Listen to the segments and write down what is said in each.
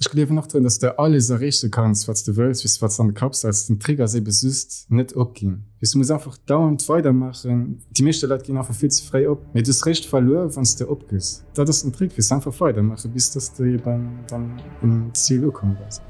Ech gleewen och drun, dass de alles erreeche kanns, wat s de wëlls, weess de, wat s de an de Kapp setz. Den Trick ass ebe just net opginn. Weess, du muss einfach dauernd weidermaachen. Déi meeschte Leit ginn einfach vill ze fréi op. Mee du hues réischt verluer, wann s de opgëss. Dat ass den Trick, weess, einfach weidermaachen, bis dass de eben dann um Zil ukomm bass.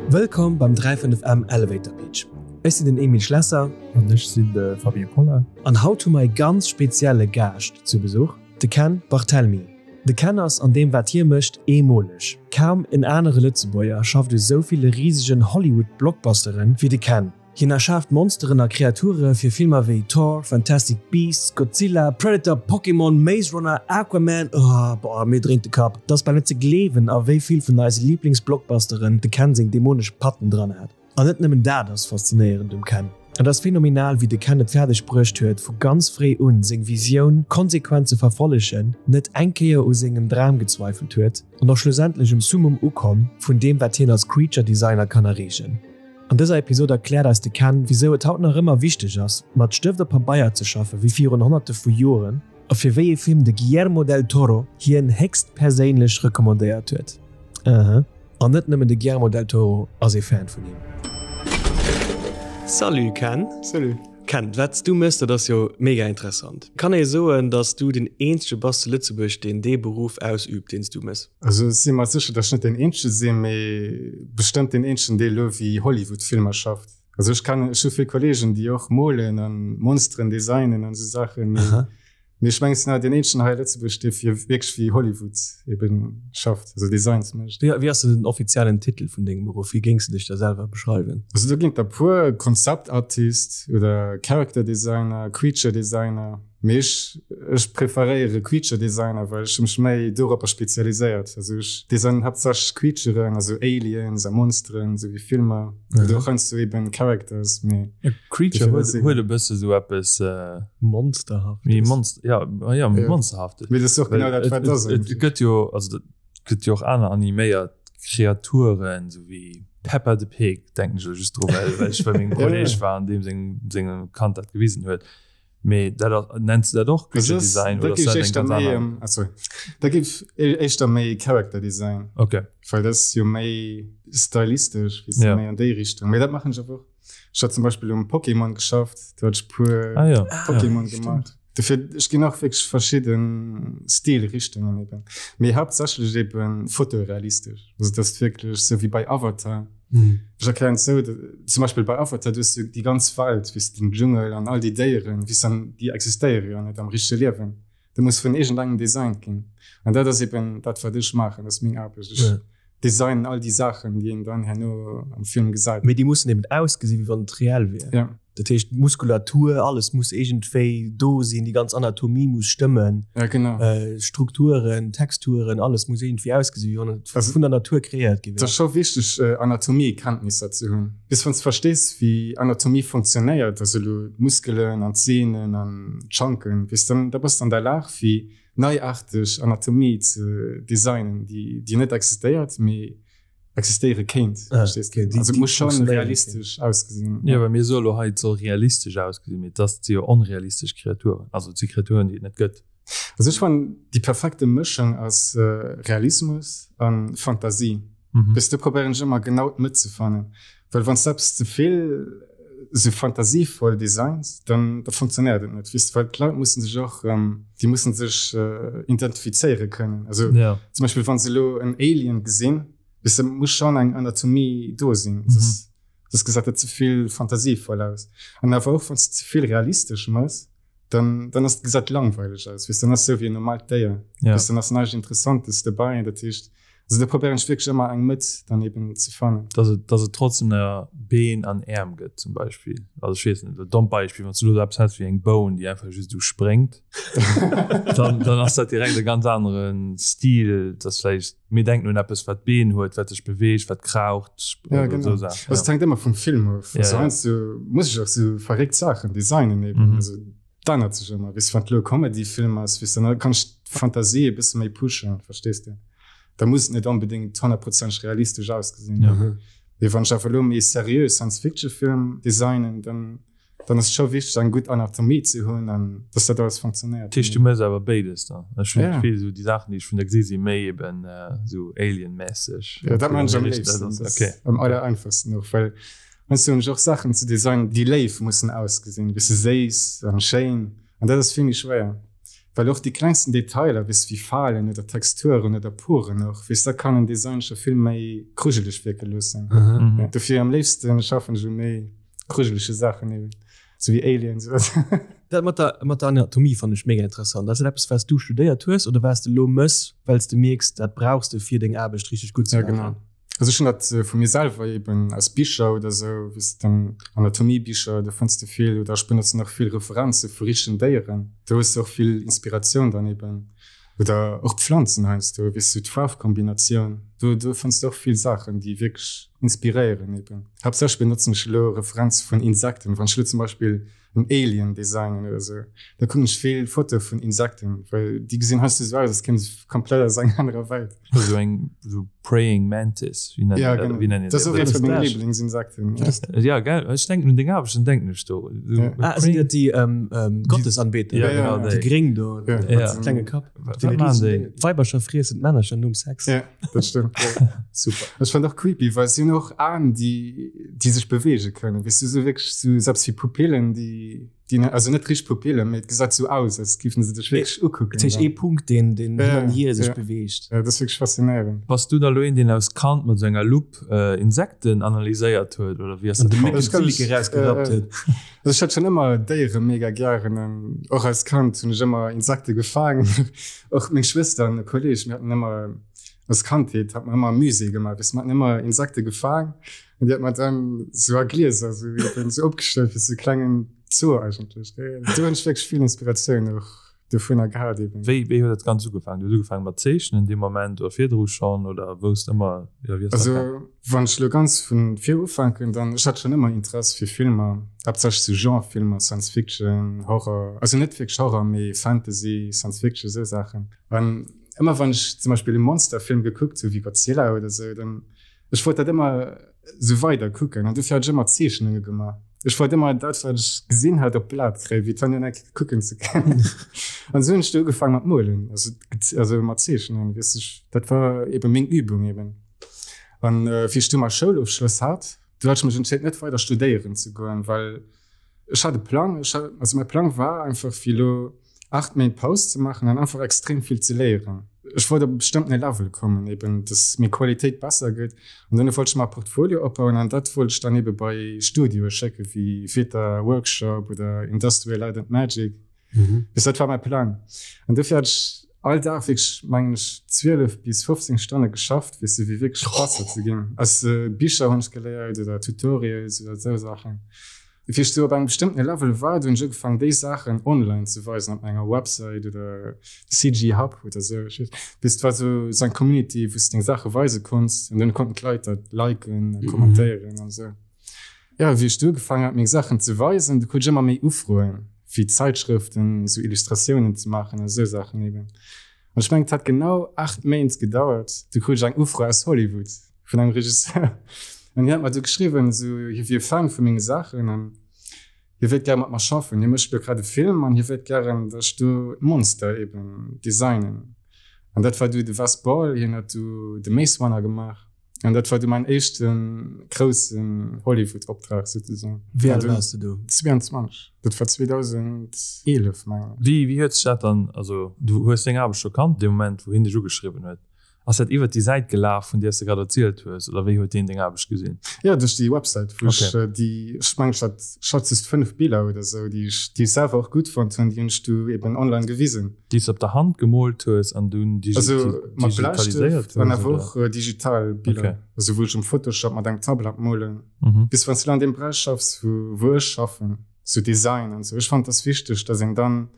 Wëllkomm beim 35M Elevator Pitch. Ech sinn den Emile Schlesser. An ech sinn de Fabien Polla. An haut hu mer e ganz spezielle Gaascht zu Besuch, de Ken Barthelmy. De Ken ass an deem wat hie mécht eemoleg. Kaum en anere Lëtzebuerger schafft u sou ville risegen Hollywood-Blockbusteren wéi de Ken. Hien erschaaft Monsteren a Kreature fir Filmer wéi Thor, Fantastic Beasts, Godzilla, Predator, Pokémon, Maze Runner, Aquaman, oh boah, mir dréint de Kapp. Et ass bal net ze gleewen a wéi vill vun eise Liiblingsblockbusteren de Ken seng dämonesch Patten dran hat. An net nëmmen dat ass faszinéierend um Ken. Et ass phänomenal, wéi de Ken et fäerdeg bruecht huet, vu ganz fréi un seng Visioun konsequent ze verfollegen, net eng Kéier u sengem Dram gezweifelt huet an och schlussendlech um Summum ukomm vun deem, wat hien als Creature Designer kann erreechen. An dëser Episod erkläert eis de Ken, wisou et haut nach ëmmer wichteg ass, mat Stëft a Pabeier ze schaffe wéi virun honnerte vu Joren, a fir wéi ee Film de Guillermo del Toro hien héchstperséinlech recommandéiert huet. Aha. An net nëmmen de Guillermo del Toro ass ee Fan vun him. Salut Ken. Salut. Ken, wat s du méchs, dat ass jo mega interessant. Kann ee soen, datt s du den eenzege bass zu Lëtzebuerg, deen dee Beruff ausüübt, deen s du méchs? Also ech si mer sécher, datt ech net deen eenzege sinn, mee bestëmmt deen eenzegen, dee elo wéi Hollywood-Filmer schafft. Also ech kennen, ech hu vill Kollegen, déi och molen an Monsteren designen an esou Saachen. Mee, mee ech mengen, ech sinn awer deen eenzegen hei a Lëtzebuerg, dee fir wierklech wéi Hollywood eben schafft, also Designs mécht. Wéi, wéi ass denn den offiziellen Titel vun dengem Beruff? Wéi géings de dech da selwer beschreiwen? Also do ginn et der puer, Concept Artist oder Character Designer, Creature Designer. Mee ech, ech preferéiere Creature Designer, well ech hu mech méi doropper spezialiséiert. Also ech designen haaptsächlech Creaturen, also Aliens a Monsteren, esou wéi Filmer. Oder och heiansdo eben Characters, mee. E Creature huet, huet e bësse sou eppes. Monsterhaftes. Méi Monst-, ja, ja, méi Monsterhaftes. Mee dat ass och genau dat, wat et ass. Et gëtt jo, also et gëtt jo och aner animéiert Kreaturen, esou wéi Peppa the Pig, denken ech elo just dru well, well ech bei mengem Kolleg war an deem seng, sengem Kand dat gewisen huet. Mee dat ass, nennst du dat och Creature Design oder ass dat eng ganz aner? Ah sorry, da géif éischter méi Character Design. Okay. Well dat ass jo méi stylistesch, weess de, méi an déi Richtung. Mee dat maachen ech awer och. Ech hat zum Beispill um Pokémon geschafft, do hat ech puer ah, ja. Pokémon ah, gemaach. Dofir, ech ginn och wierklech verschidden Stilrichtungen eben. Mee haaptsächlech eben fotorealistesch. Also dat ass wierklech sou wéi bei Avatar. Mhm. Ech erklären et sou, zum Beispill bei Avatar, du hues du déi ganz Welt, weess den Dschungel an all déi Déieren, weess an déi existéiere jo net am richtege Liewen. Dat muss vun iergendengem designt ginn. An dat ass eben dat, wat ech maachen, dat ass meng Aarbecht. Ech Ja. designen all déi Saachen, déi een dann herno am Film gesäit. Mee déi mussen eben ausgesi wéi wann et reell wier. Ja. Dat heescht d'Muskulatur, alles muss iergendwéi do sinn, déi ganz Anatomie muss stëmmen. Ja, genau. Strukturen, Texturen, alles muss iergendwéi ausgesinn, wéi wann et vun der Natur kreéiert gi wär. Et ass scho wichteg Anatomiekenntnisser ze hunn. Bis wann s de verstees wéi Anatomie funktionéiert, also elo d'Muskelen an d'Sehnen an d'Schanken, weess dann, da bass de an der Lag fir neiaarteg Anatomie ze designen, déi net existéiert, mee existéiere kéint. Ah, verstees du? okay, déi- Also et déi muss schon funktionéiere realistesch ausgesinn. Jo, well mir soe lo hei, et soll realistesch ausgesinn, mee dass si jo onrealistesch Kreaturen, also et si Kreaturen, déi et net gëtt. Also ech fannen déi perfekte Mëschung ass Realismus a Fantasie. Mhm. Weess du, do probéieren ech ëmmer genau d'Mëtt ze fannen, well wann s de eppes ze vill esou fantasievoll designs, dann da funktionéiert et net, weess de, well d'Leit mussen sech och, déi mussen sech identifizéiere kënnen. Also Ja. zum Beispill wann se elo en Alien gesinn, weess de, muss schon eng Anatomie do sinn, Mhm. soss soss gesäit dat ze vill fantasievoll aus. An awer och wann s de ze vill realistesch mëss, dann dann ass gesäit langweileg aus, weess, dann ass sou wéi en normalt Déier, Ja. weess, dann ass näischt Interessantes dobäi, dat heescht Also do probéieren ech wierklech ëmmer eng Mëtt dann eben ze fannen. Dass et, dass et trotzdem nach Been an Äerm gëtt zum Beispill. Also ech weess net, e dommt Beispill, wann s du elo eppes häss wéi eng Boun, déi einfach just esou spréngt, dann, dann ass dat direkt e ganz anere Stil, dass vläicht, mir denken un eppes wat Been huet, wat sech beweegt, wat kraucht, Ja, oder genau. esou Saachen. Also et hänkt ëmmer vum Film of. Ja, Also ja. heiansdo muss ech och sou verréckt Saachen designen eben. Mhm. Also D'ännert sech ëmmer, weess wann et elo e Comedy-Film ass, weess dann kann ech d'Fantasie e bësse méi pushen, verstees de? Da muss et net onbedéngt honnertprozenteg realistesch ausgesinn. Ja. Mee wann ech awer elo méi seriö Science-Fiction-Film designen, dann. Dann ass et scho wichteg eng gutt Anatomie ze hunn an dass dat alles funktionéiert. Dat heescht du méchs awer béides dann? Ech hunn d'Gefill esou déi Saachen déi ech vun der gesi si méi eben esou Alien-mässeg. Jo dat maan ech am léifsten, dat ass am aller einfachsten och, well heiansdo hunn ech och Saachen ze designen déi léif mussen ausgesinn, e bësse séiss an schéin an dat ass vill méi schwéier, well och déi klengsten Detailer, weess wéi Falen oder Texturen oder Poren och, weess dat kann en Design scho vill méi krujeleg wierke loossen. Dofir am léifsten schaffen ech u méi grujelege Saachen eben, sou wéi Aliens oder sou. Dat mat der, mat der Anatomie fannen ech mega interessant. Ass dat eppes wat s du studéiert hues oder wat s de elo mëss, well s de mierks, dat brauchs de fir deng Aarbecht richteg gutt ze Ja, genau. maachen? Also ech hunn dat vu mir selwer eben aus Bicher oder sou, wéi s de Anatomiebicher, do fënns de vill oder ech benotzen och vill Referenze vu richtegen Déieren, do hues de och vill Inspiratioun dann eben. Oder och d'Pflanzen heiansdo, weess du, d'Faarfkombinatioun, do do fënns de och vill Saachen, déi wierklech inspiréieren eben. Haaptsächlech benotzen ech elo Referenze vun Insekten. Wann ech elo zum Beispill en Alien designen oder sou, da kucken ech vill Fotoe vun Insekten, well déi gesinn heiansdo sou aus, als kéimen se komplett aus enger anerer Welt. Esou eng sou Praying Mantis, wéi nennt Ja, een dat? genau. Wéi nennt een Dat ass och dat? eent vun menge Liblingsinsekten. Ja. Ja, gell, ech denken un deng Aarbecht, dann denken ech do. Ja. Ah, sinn dat déi ähm, ähm, Gottesanbeter? Ja, Ja, genau ja. Déi déi. gréng do, Ja, mat Ja. dem klenge Kapp. Wat Deene maachen riesen déi? Déngen. D'Weibercher friessen d'Männercher nom Sex. Ja, dat stëmmt. Super. Ech fand och creepy, well si hunn och Aen, déi, déi sech beweege kënnen. Weess du, sou wierklech sou selbst wéi Pupillen, déi, déi, also net richteg Pupillen, mee et gesäit sou aus, als géifen se dech wierklech ukucken. Dat heescht ee Punkt, deen, deen hin an hier sech Ja, beweegt. ja, dat ass wierklech faszinéierend. Bass du da lo een, deen als Kand mat sou enger Lupp Insekten analyséiert huet, oder wéi ass An dat de komm? Mécken Ech kann d'Flicken mech, erausgerappt huet. Also ech hat schon ëmmer Déiere mega gären an och als Kand hunn ech ëmmer Insekte gefaangen. Och meng Schwëster an e Kolleg, mir haten ëmmer als Kandheet hat mer ëmmer Musée gemaach, weess, mer haten ëmmer Insekte gefaang an déi hat mer dann sou a Glieser sou eben sou opgestellt wéi sou e klengen Zoo eigentlech. Do hunn ech wierklech vill Inspiratioun och dovunner gehat eben. Wéi wéi huet dat Ganzt ugefaangen? Du hues ugefaangen mat zeechnen dee Moment oder virdru schonn oder wousst ëmmer, jo wéi ass dat Also gaangen? wann ech elo ganz vun vir ufänken, dann ech hat schonn ëmmer Interesse fir Filmer, haaptsächlech sou Genre-Filmer, Science Fiction, Horror, also net wierklech Horror, mee Fantasy, Science Fiction, esou Saachen. An ëmmer wann ech zum Beispill e Monsterfilm gekuckt hu wéi Godzilla oder sou, dann ech wollt dat ëmmer sou weider kucken an dofir hat ech ëmmer Zeechnunge gemaach. Ech wollt ëmmer dat wat ech gesinn hat op d'Blat kréien, fir dann eng Kéier kucken ze kennen. An sou hunn ech du ugefaangen mat molen, also also mat zeechnen, weess ech, dat war eben meng Übung eben. An wéi ech du mäi Schoulofschloss hat, du hat ech mech entscheet net weider studéieren ze goen, well ech hat e Plang, ech hat, also mäi Plang war einfach fir elo 8 Méint Paus ze maachen an einfach extrem vill ze léieren. Ech wollt op e bestëmmtene Level kommen, eben dass meng Qualitéit besser gëtt an duerno wollt ech mer e Portfolio opbauen an dat wollt ech dann ebe bei Studioe schécke wéi Weta Workshop oder Industrial Light and Magic. Bis dat war mäi Plang an dofir hat ech all Dag wierklech mengen ech 12 bis 15 Stonne geschafft, weess de, fir wierklech besser ze ginn. Aus Bicher hunn ech geléiert oder Tutorials oder esou Saachen. Wéi ech du op engem bestëmmtene Level war, du hunn ech ugefaangen déi Saachen online ze weisen op enger Website oder CG Hub oder sou. Ech weess, bis et war sou sou eng Community wou s de deng Saache weise konns an dunn konnten d'Leit dat liken a kommentéieren an sou. Jo, wéi ech du ugefaangen hat meng Saachen ze weisen, du krut ech ëmmer méi Ufroen fir Zäitschrëften, sou Illustratiounen ze maachen a sou Saachen eben. An ech mengen et hat genau 8 Méint gedauert, du krut ech eng Ufro aus Hollywood. vun engem Regisseur. An hien hat mer du geschriwwen, esou hie wier Fan vu menge Saachen an hie wéilt gäre mat mer schaffen. Hie mécht elo grad e Film an hie wéilt gären, datt ech do d'Monster eben designen. An dat war du de Wes Ball, hien hat du de Maze Runner gemaach. An dat war du mäin éischte groussen Hollywood-Optrag souzesoen. Wéi al waars de do? 22. Dat war 2011, mengen ech. Wéi, wéi huet sech dat dann, also du hues deng Aarbecht scho kannt dee Moment, wou hien dech ugeschriwwen huet. Ass dat iwwert déi Säit gelaf, vun där s de grad erzielt hues, oder wéi huet deen deng Aarbecht gesinn? Jo, duerch déi Websäit, wou ech déi, ech mengen, ech hat, ech hat just 5 Biller oder esou, déi ech, déi ech selwer och gutt fonnt hunn, déi hunn ech du eben online gewisen. Déi s de op der Hand gemoolt hues an dunn digitaliséiert hues, oder? Also mat Bläistëft an awer och digital Biller, also wou ech um Photoshop mat engem Tablet molen. Bis wann s du an deem Beräich schaffs, wou, wou ech schaffen, sou Design an esou, ech fannen, et ass wichteg, datt een dann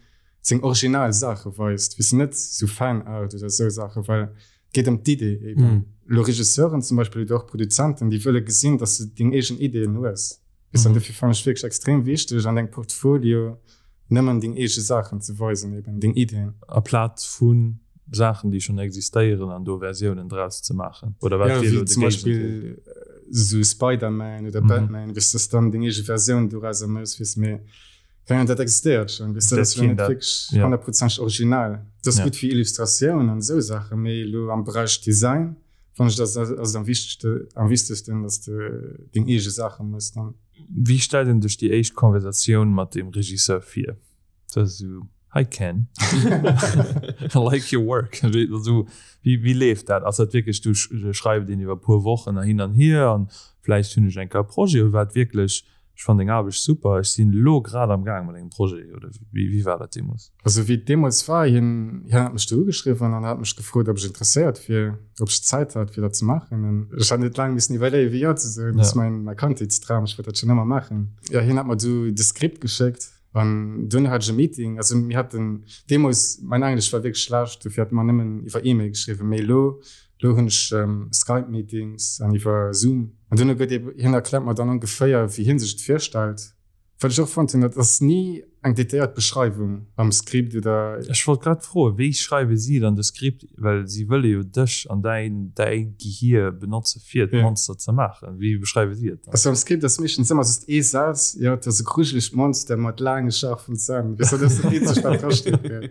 seng original Saache weist, weess de, net sou Fanart oder sou Saachen, well et geet ëm d'Idee eben. Elo Regisseuren zum Beispill oder och Produzenten, déi wëlle gesinn, dass de deng eegen Ideeën hues, weess de, an dofir fannen ech wierklech extrem wichteg an dengem Portfolio nëmmen deng eege Saachen ze weisen eben, deng Ideeën. Aplaz vu Saachen, déi schonn existéieren an do Versiounen draus ze maachen, oder wat Ja, wier wéi elo de zum Géigendeel? Beispill. Sou Spider-Man oder Batman, weess dass dann deng eege Versioun dorauser méchs, weess mee keng Ahnung, dat existéiert schonn, weess de, dat ass jo net wierklech honnertprozenteg original. Dat ass gutt fir Illustratioun an esou Saachen, mee elo am Beräich Design fannen ech, dass ass et am wichtegste, am wichtegsten, dass de deng eege Saache méchs dann. Wéi stellt een dech déi éischt Konversatioun mat dem Regisseur vir? Dat ass esou, Hi Ken, I like your work. Esou, wéi, wéi leeft dat? Ass dat wierklech, du schreift een iwwer e puer Wochen a hin an hier an vläicht hunn ech eng Kéier e Projet oder war et wierklech, ech fannen deng Aarbecht super, ech sinn elo grad am Gaang mat engem Projet oder wéi, wéi war dat deemools? Also wéi et deemools war, hien, hien hat mech do ugeschriwwen an hat mech gefrot, ob ech interesséiert wier, ob ech Zäit hat fir dat ze maachen. An ech hat net laang missen iwwerleeën, fir jo ze soen. Dat ass mäin, mäi Kandheetsdram, ech wollt dat schonn ëmmer maachen. Jo, hien hat mer du de Skript geschéckt. An duerno hat ech e Meeting, also mir haten deemools, mäin Englesch war wierklech schlecht, dofir hate mer nëmmen iwwer E-Mail geschriwwen, mee elo, elo hunn ech Skype-Meetings an iwwer Zoom. An duerno gëtt ee, hien erkläert mer dann ongeféier, wéi hie sech et virstellt. Wat ech och fonnt hunn, dat ass ni eng detailléiert Beschreiwung am Skript oder. Ech wollt grad froen, wéi schreiwe si dann de Skript, well si wëlle jo dech an däin, däi Gehier benotze fir d'Monster ze maachen. Wéi beschreiwe si et dann? Also am Skript ass meeschtens ëmmer just ee Saz, jo, et ass e grujelegt Monster mat laange scharfen Zänn. Weess du, dat ass dat eenzegt, wat drasteet, gell.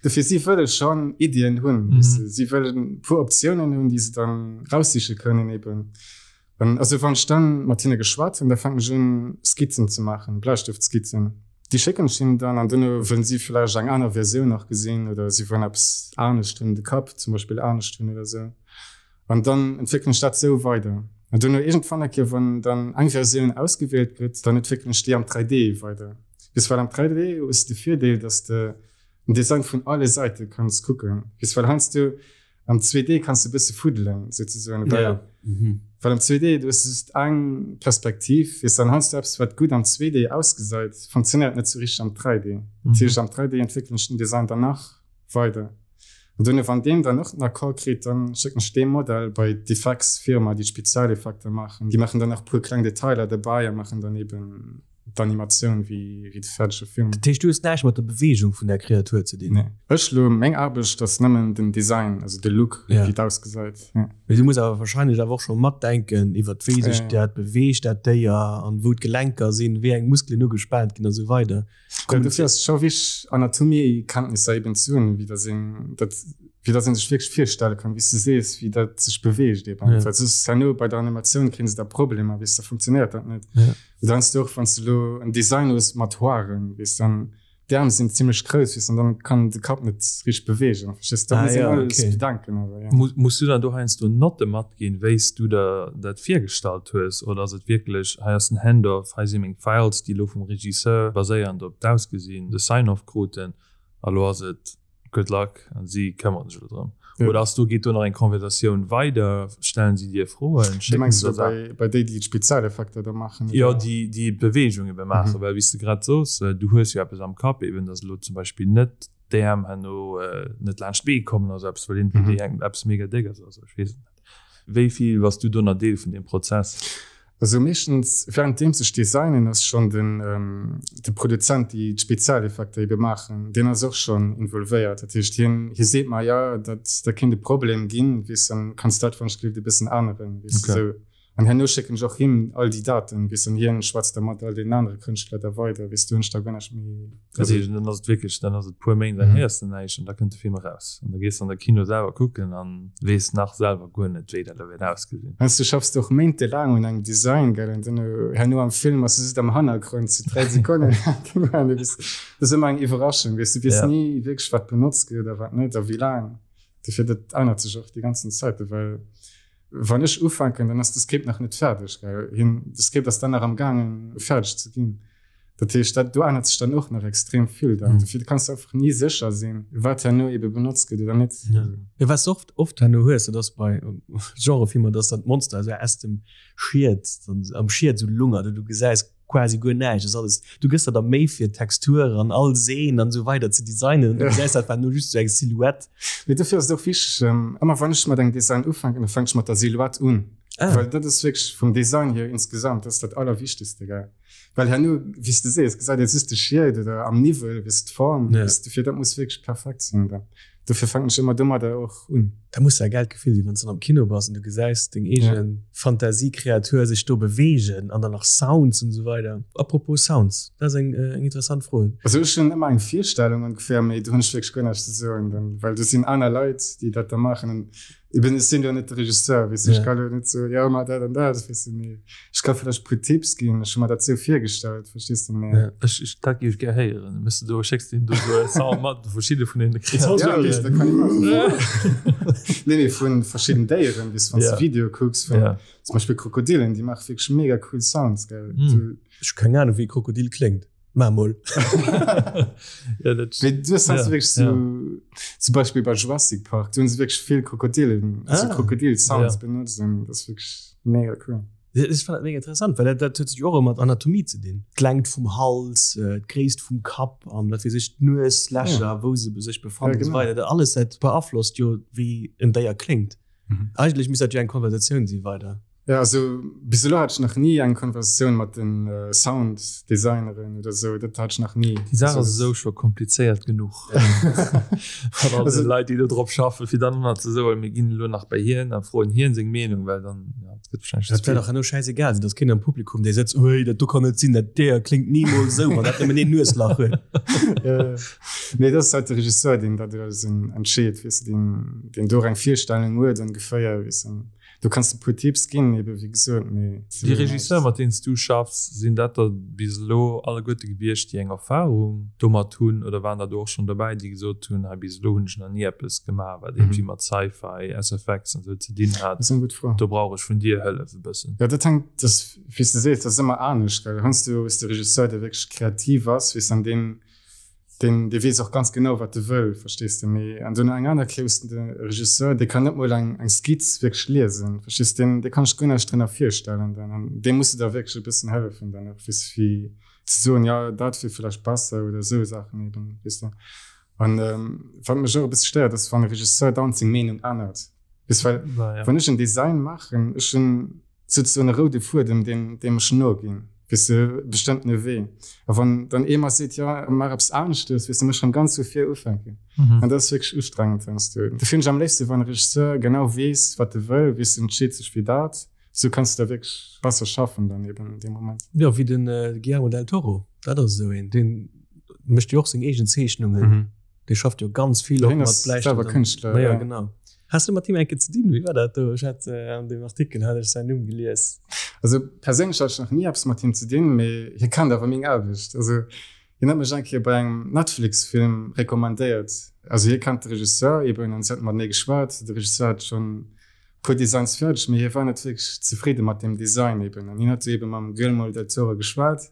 Dofir, si wëlle schonn Iddien hunn, weess du. Si wëllen e puer Optiounen hunn, déi se dann raussiche kënnen eben. An also wann ech dann mat hinne geschwat hunn, da fänken ech un Skizzen ze maachen, Bläistëftskizzen. Déi schécken ech hinnen dann an duerno wëllen si vläicht eng aner Versioun nach gesinn oder si wëllen eppes anescht hunn, de Kapp zum Beispill anescht hunn oder sou. An dann entwéckelen ech dat sou weider. An duerno iergendwann eng Kéier, wann dann eng Versioun ausgewielt gëtt, dann entwéckelen ech déi am 3D weider. Bis well am 3D hues de de Virdeel, dass de den Design vun alle Säite kanns kucken. Bis well heiansdo am 2D kanns de e bësse fuddelen souzesoen, well Ja. Mhm. well am 2D du hues just eng Perspektiv, weess dann heiansdo eppes wat gutt am 2D ausgesäit, funktionéiert net sou richteg am 3D. Dat heescht am 3D entwéckelen ech den Design dann nach weider. An duerno wann deen dann och den Accord kritt, dann schécken ech dee Modell bei d'Effects-Firma, déi d'Spezialeffekter maachen. Déi maachen dann nach e puer kleng Detailer derbäi a maachen dann eben d'Animatioun wéi wéi de fäerdege Film. Dat heescht, du hues näischt mat der Beweegung vun der Kreatur ze dinn? Nee. Ech lo, meng Aarbecht ass nëmmen den Design, also de Look, Ja. wéi et ausgesäit. Ja. Mee du muss awer wahrscheinlech awer och scho matdenken iwwert wéi sech Ja, ja. dat beweegt, dat Déier, an wou d'Gelenker sinn, wéi eng Muskelen ugespaant ginn a sou weider. Ja, dofir ass et scho wichteg Anatomiekenntnisser eben ze hunn, wéi dass een dat, wéi dass een sech wierklech virstelle kann, wéi s de sees, wéi dat sech beweegt eben. Ja. Well soss herno bei der Animatioun kréien se da Problemer, weess, da funktionéiert dat net. Ja. Oder heiansdo och, wann s de elo en Design hues mat Hoaren, weess, dann d'Äerm sinn zimlech grouss, weess, an dann kann de Kapp net richteg beweegen, verstees du? Da Ah muss een ja, alles okay. bedenken awer, ja. Muss, muss du dann do heiansdo Notte matginn, wéi s du der dat virgestallt hues, oder ass et wierklech, hei ass den Handoff, hei si meng Files, déi elo vum Regisseur baséiernd op d'Ausgesinn de Sign-off kruten, a lo ass et good luck a si këmmere sech elo drëm? Ja. Oder ass do, geet do nach eng Konversatioun weider, stellen si dir Froen, Du schécken mengs se elo der Saachen? bei, bei déi, déi d'Spezialeffekter da maachen, Jo, oder? déi, déi d'Beweegung ebe maachen, Mhm. well wéi s de grad sos, du hues jo eppes am Kapp eben, datt elo zum Beispill net d'Äerm herno net laanscht d'Bee kommen oder sou eppes, well iergendwéi déi eng eppes mega déck ass oder sou, ech weess et net. Wéi vill bass du do nach Deel vun deem Prozess? Also meeschtens währenddeems ech designen ass schonn den de Produzent déi d'Spezialeffekter ebe maachen, deen ass och schonn involvéiert. Dat heescht hien hie seet mer jo dat dat kéint e Problem ginn, weess dann kanns dat wann ech gelift e bëssen aneren, weess de Okay. sou. An herno schécken ech och him all déi Daten, weess an hien schwätzt da mat all deenen anere Kënschtler da weider, weess du hunn ech da guer näischt méi. Dat heescht, dann ass et wierklech, dann ass et puer Méint, dann héiers de näischt an da kënnt de Film eraus an da gees de an de Kino selwer kucken an weess nach selwer guer net, wéi dat elo wäert ausgesinn. Heiansdo schaffs de och méintelaang un engem Design, gell, an dann herno am Film ass de just am Hannergrond zu 3 Sekonnen. An du bist, dat ass ëmmer eng Iwwerraschung, weess du weess ni wierklech, wat benotzt gëtt a wat net a wéi laang. Dofir, dat ännert sech och déi ganzen Zäit, well Wann ech ufänken, dann ass de Script nach net fäerdeg, gell? Hien, de Script ass dann nach am gaangen fäerdeg ze ginn. Dat heescht, dat do ännert sech dann och nach extrem vill dann. Mhm. Dofir kanns du einfach ni sécher sinn, wat herno ebe benotzt gëtt oder net. Ja. Ja, was du oft, oft herno hues, dat ass bei Genrefilmer, dass dann d'Monster esou aus dem Schied, dann am Schied esou lungert an du gesäis quasi guer näischt. Das alles, du gëss der da Méi fir d'Textur an all Seen an esou weider ze designen. Du gesäis einfach nur just sou eng Silhouette. Mee dofir ass et och wichteg, ëmmer wann ech mat engem Design ufänken, da fänke ech mat der Silhouette un. Ah. Well dat ass wierklech vum Design hier insgesamt, dat ass dat Allerwichtegste, gell. Well herno, wéi s de sees, gesäit ee just de Schied oder am Niwwel, weess d'Form, Ja. weess. Dofir, dat muss wierklech perfekt sinn dann. Dofir fänken ech ëmmer domadder och un. Dat muss ja e gäilt Gefill sinn, wann s du dann am Kino bass an du gesäis deng eege Fantasiekreatur sech do beweegen an dann nach Sounds an esou weider. Apropos Sounds, dat ass eng interessant Fro. Also ech hunn ëmmer eng Virstellung ongeféier, mee do hunn ech wierklech guer näischt ze soen dann, well do sinn aner Leit, déi dat da maachen an eben ech sinn jo net de Regisseur, weess du, ech ka lo net soen, jo maach dat an dat, weess du, mee ech ka vläicht e puer Tipps ginn, ech hu mer dat esou virgestallt, verstees du, mee. Ech, ech, dat géif ech gär héieren. Méchs du do, schécks du him do esou e Sound mat, verschidde vun deene Kreaturen? Ja, dat kann ech maachen. Nee, mee vu verschidden Déieren, weess du, wann s du Videoe kucks vun zum Beispill Krokodilen, déi maache wierklech mega cool Sounds, gell. Ech hu keng Anung, wéi e Krokodil kléngt. Maach mol. Ja, dat Mee du hast ja, wirklich so, ja. zum Beispiel bei Jurassic Park, du hun wirklich vill Krokodilen, also ah, Krokodil-Sounds ja. benutzt und das ist wirklich mega cool. Ich fand dat mega interessant, well dat, dat huet sech och mat Anatomie ze dinn. D'Längt vum Hals, äh, d'Gréisst vum Kapp an wat weess ech, d'Nueslächer, ja. wou se sech befannen ja, genau. so weiter. Dat alles dat beaflosst jo wéi en Déier kléngt. Mhm. Eigentlech misst dat jo eng Konversatioun si weider. Ja, also bis elo hat ech nach ni eng Konversatioun mat den äh, Sound-Designeren oder sou, dat hat ech nach ni. Déi Saach ass esou scho komplizéiert genuch. Mat all den Leit, déi do drop schaffen, fir dann ëmmer ze soen, mir ginn elo nach bei hien a froen hien seng Meenung, well dann, ja, et gëtt wahrscheinlech ze vill. Dat wär dach herno schäisegal sinn, dass keen am Publikum, dee sëtzt, Ui, dat do kann net sinn, dat Déier kléngt nimools esou, wann dat nëmmen een Nueslach huet. Nee, dat ass halt de Regisseur, deen dat alles entscheet, weess de, deen, deen do och eng Virstellung huet ongeféier, weess de. Du kanns e puer Tipps ginn, ebe wéi gesot, mee. Déi Regisseure mat deenen s du schaffs, sinn dat der bis elo alleguerte gewiescht, déi eng Erfarung domat hunn, oder waren der do och schonn dobäi, déi gesot hunn, hei bis elo hunn ech nach ni eppes gemaach, wat iergendwéi mat Sci-Fi, SFX an esou ze dinn hat, Dat ass eng gutt Fro. do brauch ech vun dir Hëllef e bëssen? Jo, dat hänkt, dat ass, wéi s de sees, dat ass ëmmer anescht, well heiansdo hues de e Regisseur, dee wierklech kreativ ass, weess, an deen deen dee weess och ganz genau wat e wëll, verstees de, mee an dunn eng aner Kéier hues de de Regisseur, dee kann net mol eng eng Skizz wierklech liesen, verstees de, deen dee kann sech guer näischt drënner virstellen dann an deem muss de da wierklech e bëssen hëllefen dann och, weess de, wéi ze soen, jo dat wier vläicht besser oder esou Saachen eben, weess de. An wat mech och e bësse stéiert ass wann e Regisseur dauernd seng Meenung ännert, weess, well wann ech en Design maachen, ech hunn souzesoen e roude Fuedem, deen, deem ech noginn, weess de, e bestëmmtene Wee. A wann dann ee mer seet, jo, maach eppes aneschtes, weess de, muss ech erëm ganz vu vir ufänken. An dat ass wierklech ustrengend heiansdo. Dofir hunn ech am léifste, wann e Regisseur genau weess, wat e wëll, weess de, entscheet sech fir dat, esou kanns du da wierklech besser schaffen dann eben an deem Moment. Jo, wéi de Guillermo del Toro, dat ass esou een, dee mécht jo och seng eegen Zeechnungen. Dee schafft jo ganz vill och mat Bläistëft. Kënschtler. Ja, genau. Has du mat him enke ze dinn? Wéi war dat do? Ech hat äh, an dem Artikel hat ech säin Numm gelies. Also perséinlech hat ech nach ni eppes mat him ze dinn, mee hie kennt awer meng Aarbecht. Also hien hat mech eng Kéier bei engem Netflix-Film recommandéiert. Also hie kennt de Regisseur eben an si haten matenee geschwat. De Regisseur hat schonn puer Designs fäerdeg, mee hie war net wierklech zefridde mat deem Design eben. An hien hat du eben mam Guillermo del Toro geschwat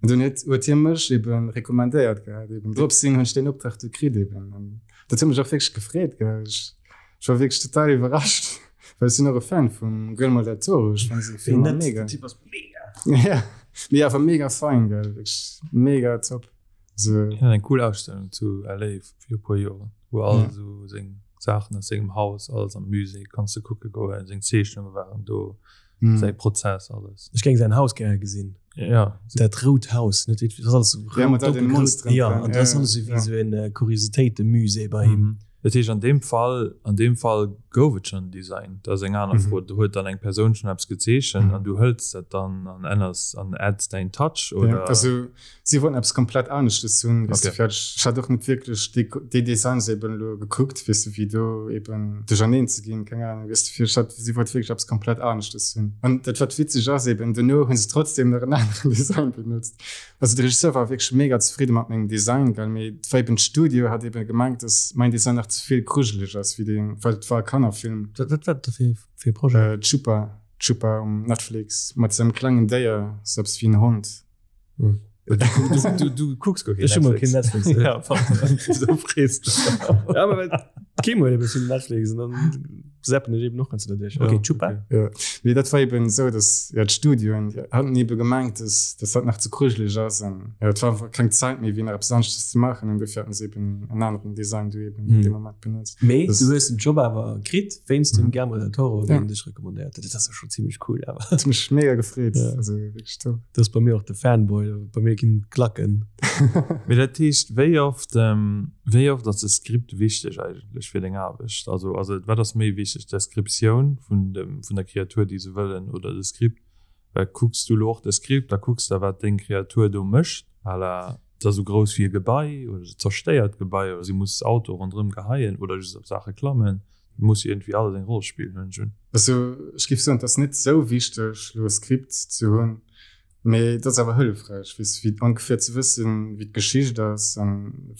an dunn huet huet hie mech eben recommandéiert gehat eben. Drops hin hunn ech deen Optrag du kritt eben. An dat huet mech och wierklech gefreet gell. Ech ech war wierklech total iwwerrascht, well ech sinn och e Fan vum Guillermo del Toro. Ech fannen seng Filmer mega. Den Typ ass mega. Ja, mee awer mega fein gell, wierklech mega top. Also Hien hat eng cool Ausstellung zu LA fir e puer Joren, wou all ja. so seng Saachen aus sengem Haus alles am Musée kanns du kucke goen, seng Zeechnunge waren do, mm. säi Prozess alles. Ech géing säin Haus gäre gesinn. Ja. Dat rout Haus, net dat ass alles ja, mat all den Monsteren. Ja, an dat ass alles esou wéi esou en äh, Kuriositéitemusée bei him. Mm. Dat heescht an deem Fall an deem Fall gouf et schonn en Design, dat ass eng aner Fro. Do huet dann eng Persoun schonn eppes gezeechent an du hëls dat dann an änners an adds däin Touch oder? Ja, also si wollten eppes komplett aneschtes hunn, weess de, fäerdeg. Ech hat och net wierklech déi déi Designs eben elo gekuckt, weess de, wéi do eben duercherneen ze ginn, keng Ahnung, weess de, fir ech hat si wollt wierklech eppes komplett aneschtes hunn. An dat wat witzeg ass eben, duerno hu se trotzdem nach en aneren Design benotzt. Also de Regisseur war wierklech mega zefridde mat mengem Design, gell, mee et war eben d'Studio hat eben gemengt, dass mäin Design nach ze vill grujeleg ass wéi deen, well et war e Kannerfilm. Wat wat war dat fir fir e Projet? Äh, Chupa, Chupa um Netflix mat sengem klengen Déier, sou eppes wéi en Hond. Hm. Du, du, du, du kucks guer keen Netflix. Netflix. ja, so frees du. Ja, aber Kim huet e bëssen Netflix an dann. Zappen ech eben och ganz derduerch. Okay, Chupa. Ja. Nee, dat war eben esou, dass ja, d'Studioen déi haten ebe gemengt, dass, dass dat nach ze krujeleg ass an ja, et war einfach keng Zäit méi, wéi nach eppes aneschters ze maachen an dofir haten se eben en aneren Design du eben mm. dee Moment benotzt. Mee du hues den Job awer kritt wéinst dem mm. Guillermo del Toro, deen ja. dech recommandéiert huet. Dat ass ja schon ziemlech cool awer. Dat mech mega gefreet. Ja. Also, wirklich top. Dat ass bei mir och de Fanboy, bei mir ginn d'Klacken. Mee dat heescht, wéi oft, ähm, wéi oft ass de Skript wichteg eigentlech? Lech fir deng Aarbecht? Also ass et, wat ass méi wichteg, d'Deskriptioun vun dem, vun der Kreatur, déi se wëllen, oder de Skript? Well kucks du elo och de Skript a kucks da, wat deng Kreatur do mécht, à la et ass esou grouss wéi e Gebai oder se zerstéiert d'Gebai oder si muss Auto ronderëm geheien oder just op Saache klammen, et muss iergendwéi alles eng Roll spillen, hunn ech un. Also ech géif soen, et ass net esou wichteg, elo e Skript ze hunn. Mee et ass awer hëllefräich, weess wéi ongeféier ze wëssen, wéi d'Geschicht ass an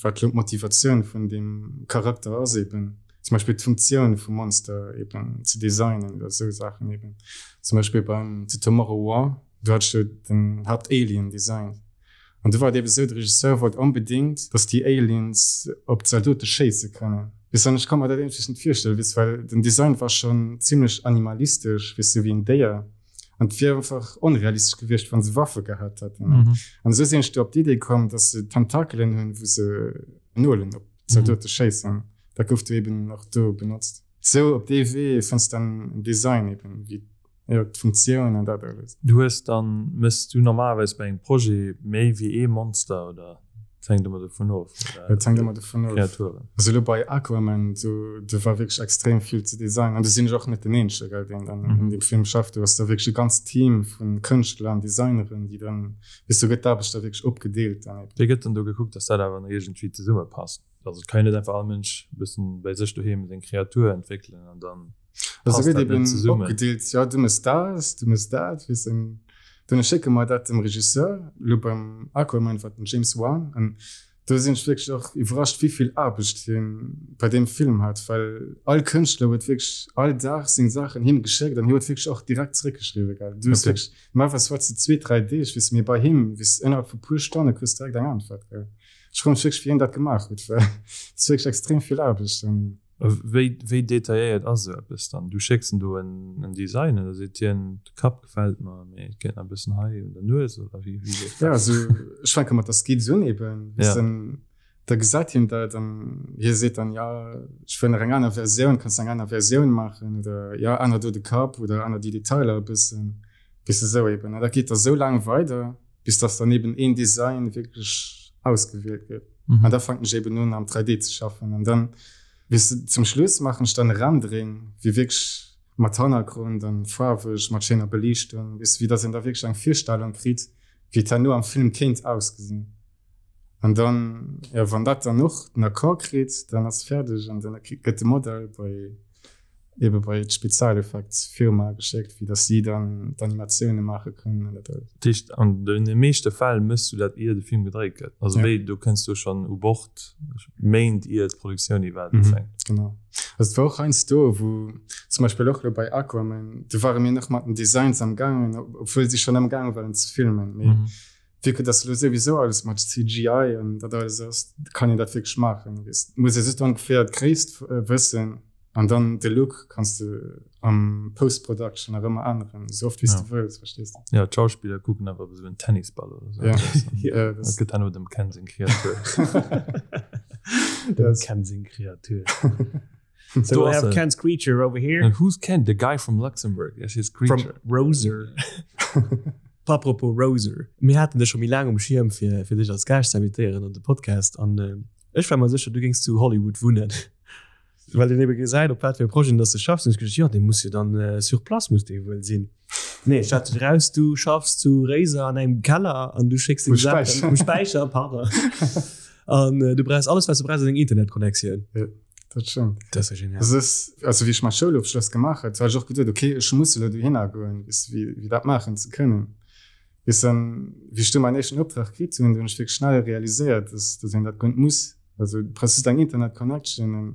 wat elo d'Motivatioun vun deem Charakter ass eben. Zum Beispill d'Funktioun vum Monster eben ze designen oder esou Saachen eben. Zum Beispill beim The Tomorrow War, do hat ech jo den Haupt-Alien designt. An do war et eben esou, de Regisseur wollt onbedéngt, dass déi Aliens op d'Zaldote schéisse kënnen. Weess an ech konnt mer dat iergendwéi net virstellen, weess, well den Design war schonn zimlech animalistesch, weess, sou wéi en Déier. An et wier einfach onrealistesch gewiescht, wann se Waffe gehat hätten. Mhm. An esou sinn ech do op d'Idee komm, dass se Tentakelen hunn, wou se Nolen op Zaldote mhm. schéissen. Dat gouf du eben och do benotzt. Sou op dee Wee fënns dann en Design eben, wéi ja, d'Funktioun an dat alles. Du hues dann, mëss du normalerweis bei engem Projet méi wéi ee Monster oder? Et hänkt ëmmer dovun of. Et hänkt ëmmer dovun of. Kreaturen. Also elo bei Aquaman, do, do war wierklech extrem vill ze designen. An do sinn ech och net den Eenzege, gell, deen dann mm. an deem Film schafft. Du hast da wierklech e ganzt Team vun Kënschtler an Designeren, déi dann, weess du, gëtt d'Aarbecht da wierklech opgedeelt dann eben. Wéi gëtt dann do gekuckt, dass dat awer nach iergendwéi zesummepasst? Also et kann jo net einfach all Mënsch e bëssen bei sech doheem seng Kreatur entwéckelen an dann. Also gëtt eben opgedeelt, ja du mëss dat, du mëss dat, weess en. Dann schécke mer dat dem Regisseur, elo beim Aquaman war et den James Wan, an do sinn ech wierklech och iwwerrascht, wéi vill Aarbecht hien bei deem Film hat, well all Kënschtler huet wierklech all Dag seng Saachen him geschéckt an hie huet wierklech och direkt zeréckgeschriwwen, gell. Du hues wierklech, normalerweis waarts de zwee, dräi Deeg, weess de, mee bei him, weess ënnerhalb vu puer Stonne kriss de direkt eng Äntwert, gell. Ech froe mech wierklech, wéi hien dat gemaach huet, well et ass wierklech extrem vill Aarbecht. Wéi, wéi detailléiert ass esou eppes dann? Du schécks en do en, en Design an da seet hien, de Kapp gefält mer, mee et geet nach e bëssen hei un der Nues oder wéi, wéi leeft dat? Ja, also ech fänke mat der Skizz un eben, weess ja. Dann, da gesäit hien dat an hie seet dann, ja, ech wëll nach eng aner Versioun, kanns du eng aner Versioun maachen oder ja, ännert do de Kapp oder ännert déi Detailer e bëssen, weess de, esou eben. An dat geet da sou laang weider. bis dass dann eben een Design wierklech ausgewielt gëtt. Mhm. An da fänken ech eben un am 3D ze schaffen an dann bis du, zum Schluss machen ech dann e Rendering, wéi wierklech mat Hannergrond an faarweg, mat schéiner Beliichtung, weess du, wéi dass een da wierklech eng Virstellung kritt, wéi et herno am Film kéint ausgesinn. An dann, ja, wann dat dann och den Accord kritt, dann ass fäerdeg an dann gëtt de Modell bei ebe bei d'Spezialeffektsfirma geschéckt, fir datt si dann d'Animatioune maache kënnen an dat alles. Dat heescht, an de meeschte Fäll méchs du dat ier de Film gedréit gëtt? Also wéi, do kënns du schonn u Bord Méint ier d'Produktioun iwwerhaapt ufänkt? Genau. Also et war och heiansdo, wou zum Beispill och elo bei Aquaman, do ware mir nach mat den Designs am gaangen, obwuel si schonn am gaange waren ze filmen. Mee Vu que dass elo souwisou alles mat CGI an dat alles ass, kann een dat wierklech maachen. Et muss ee just ongeféier d'Gréisst wëssen an dann de Look kanns de am Post-Production nach ëmmer änneren, esou oft wéi s de wëlls, verstees de? Jo, d'Schauspiller kucken awer op esou en Tennisball oder sou. Ja, dat gëtt herno dem Ken seng Kreatur. Dem Ken seng Kreatur. So we have Ken's creature over here. And who's Ken? The guy from Luxembourg. Yes, his creature. From Roser. Apropos Roser. Mir haten dech scho méi laang um Schierm fir, fir dech als Gaascht ze invitéieren an de Podcast. An äh, ech war mer sécher, du géings zu Hollywood wunnen. Well een ebe gesäit, op wat fir Projeten dass du schaffs. Hunn ech geduecht, jo, dee muss jo dann äh, sur place muss dee wuel sinn. Nee, stellt sech eraus, du schaffs zu Réiser an engem Keller an du schécks deng Saachen um Späicher, pardon. An äh, du brauchs alles, was du brauchs, ass eng Internetconnectioun. Ja, dat stëmmt. Dat ass ja genial. Das ist, also wéi ech mäi Schoulofschloss gemaach hat, hat ech och geduet, okay, ech muss elo dohinner goen, bis wéi, wéi dat maachen ze kënnen. Bis dann, wéi ech du mäin éischten Optrag kritt hunn, hunn ech wierklech schnell realiséiert, dass, dass een dat guer net muss. Also du brauchst just eng Internetconnection an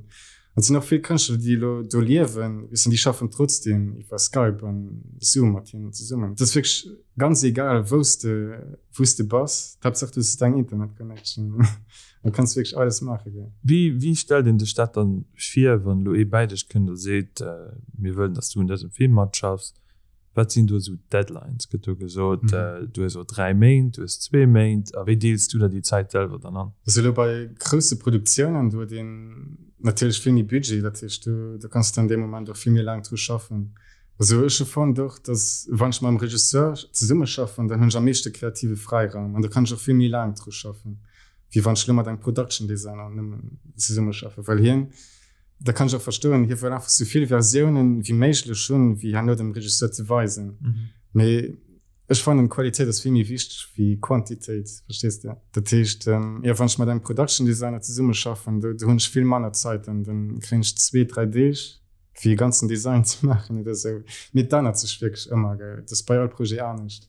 et sinn och vill Kënschtler, déi elo do liewen, weess de, déi schaffen trotzdem iwwer Skype an Zoom mat hinnen zesummen. Et ass wierklech ganz egal, wou s de, wou s de bass, d'Haaptsaach du hues eng Internetconnection. Da kanns du wierklech alles maache gell. Wéi wéi stellt een sech dat dann vir, wann elo ee bäi dech kënnt a seet, mir wëllen, datt s du un dësem Film matschaffs? Wat sinn do esou d'Deadlines? Gëtt do gesot, du hues elo 3 Méint, du hues zwee Méint? A wéi deels du der déi Zäit selwer dann an? Also elo bei grousse Produktiounen, do huet een natierlech vill méi Budget, dat heescht do do kanns du an deem Moment och vill méi laang dru schaffen. Also ech hu fonnt och, datt wann ech mam Regisseur zesummeschaffen, dann hunn ech am meeschte kreative Fräiraum an do kann ech och vill méi laang dru schaffen, wéi wann ech elo mat engem Production Designer nëmmen zesummeschaffen, well hien, Da kann ech och verstoen, hie wëll einfach sou vill Versiounen wéi méiglech hunn, wéi herno dem Regisseur ze weisen. Mhm. Mee ech fannen Qualitéit ass vill méi wichteg wéi Quantitéit, verstees de? Dat heescht, ähm, jo, wann ech mat engem Production Designer zesummeschaffen, do, do hunn ech vill manner Zait, dann, dann kréien ech zwee, dräi Deeg, fir e ganzen Design ze maachen oder sou. Mee et ännert sech wierklech ëmmer, gell. Et ass bei all Projet anescht.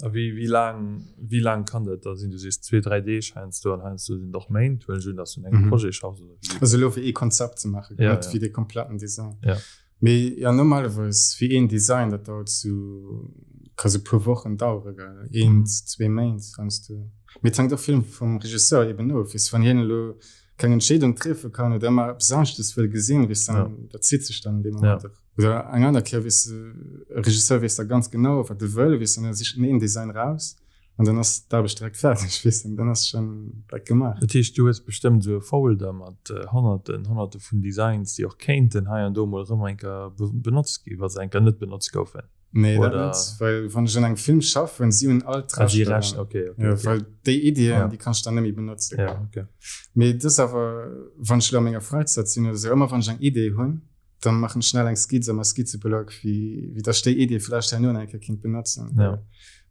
A wéi, wéi laang, wéi laang kann dat da sinn? Du sees zwee, dräi Deeg heiansdo an heiansdo sinn et och Méint, huelen ech un, datt du un engem mhm. Projet schaffs oder wéi? Also elo fir ee Konzept ze maachen, ja, net ja. fir de kompletten Design. Ja. Mee ja, normalerweis fir een Design, dat dauert sou, ka sou puer Wochen dauere, gell? Eent, mhm. zwee Méint heiansdo. Mee et hänkt och vill vum Regisseur eben of, weess, wann hien elo keng Entscheedung treffe kann oder ëmmer eppes aneschtes wëll gesinn, weess, dann, ja. dat zitt sech dann in deem Moment ja. och. Oder eng aner Kéier weess e Regisseur weess da ganz genau wat e wëll, weess dann e sicht en Design raus an dann ass d'Aarbecht direkt fäerdeg, weess dann, dann ass schon dat gemaach. Dat heescht du hues bestëmmt esou e Folder mat Honnerten, Honnerte vun Designs déi och kéinten hei an do mol erëm eng Kéier benotzt gi wa se eng Kéier net benotzt goufen? Nee dat net, well wann ech un engem Film schaffen, si hunn all d'Rechter. Ah déi Rechter, okay, okay, okay. Well déi Iddien déi kanns du dann net méi benotzen. Ja, okay. Mee et ass awer, wann ech elo a menger Fräizäit sinn oder esou, ëmmer wann ech eng Idee hunn, dann machen schnell eng Skizz am Skizzeblock wie wie der déi Idee vielleicht herno eng Kéier kinnt benotzen ja.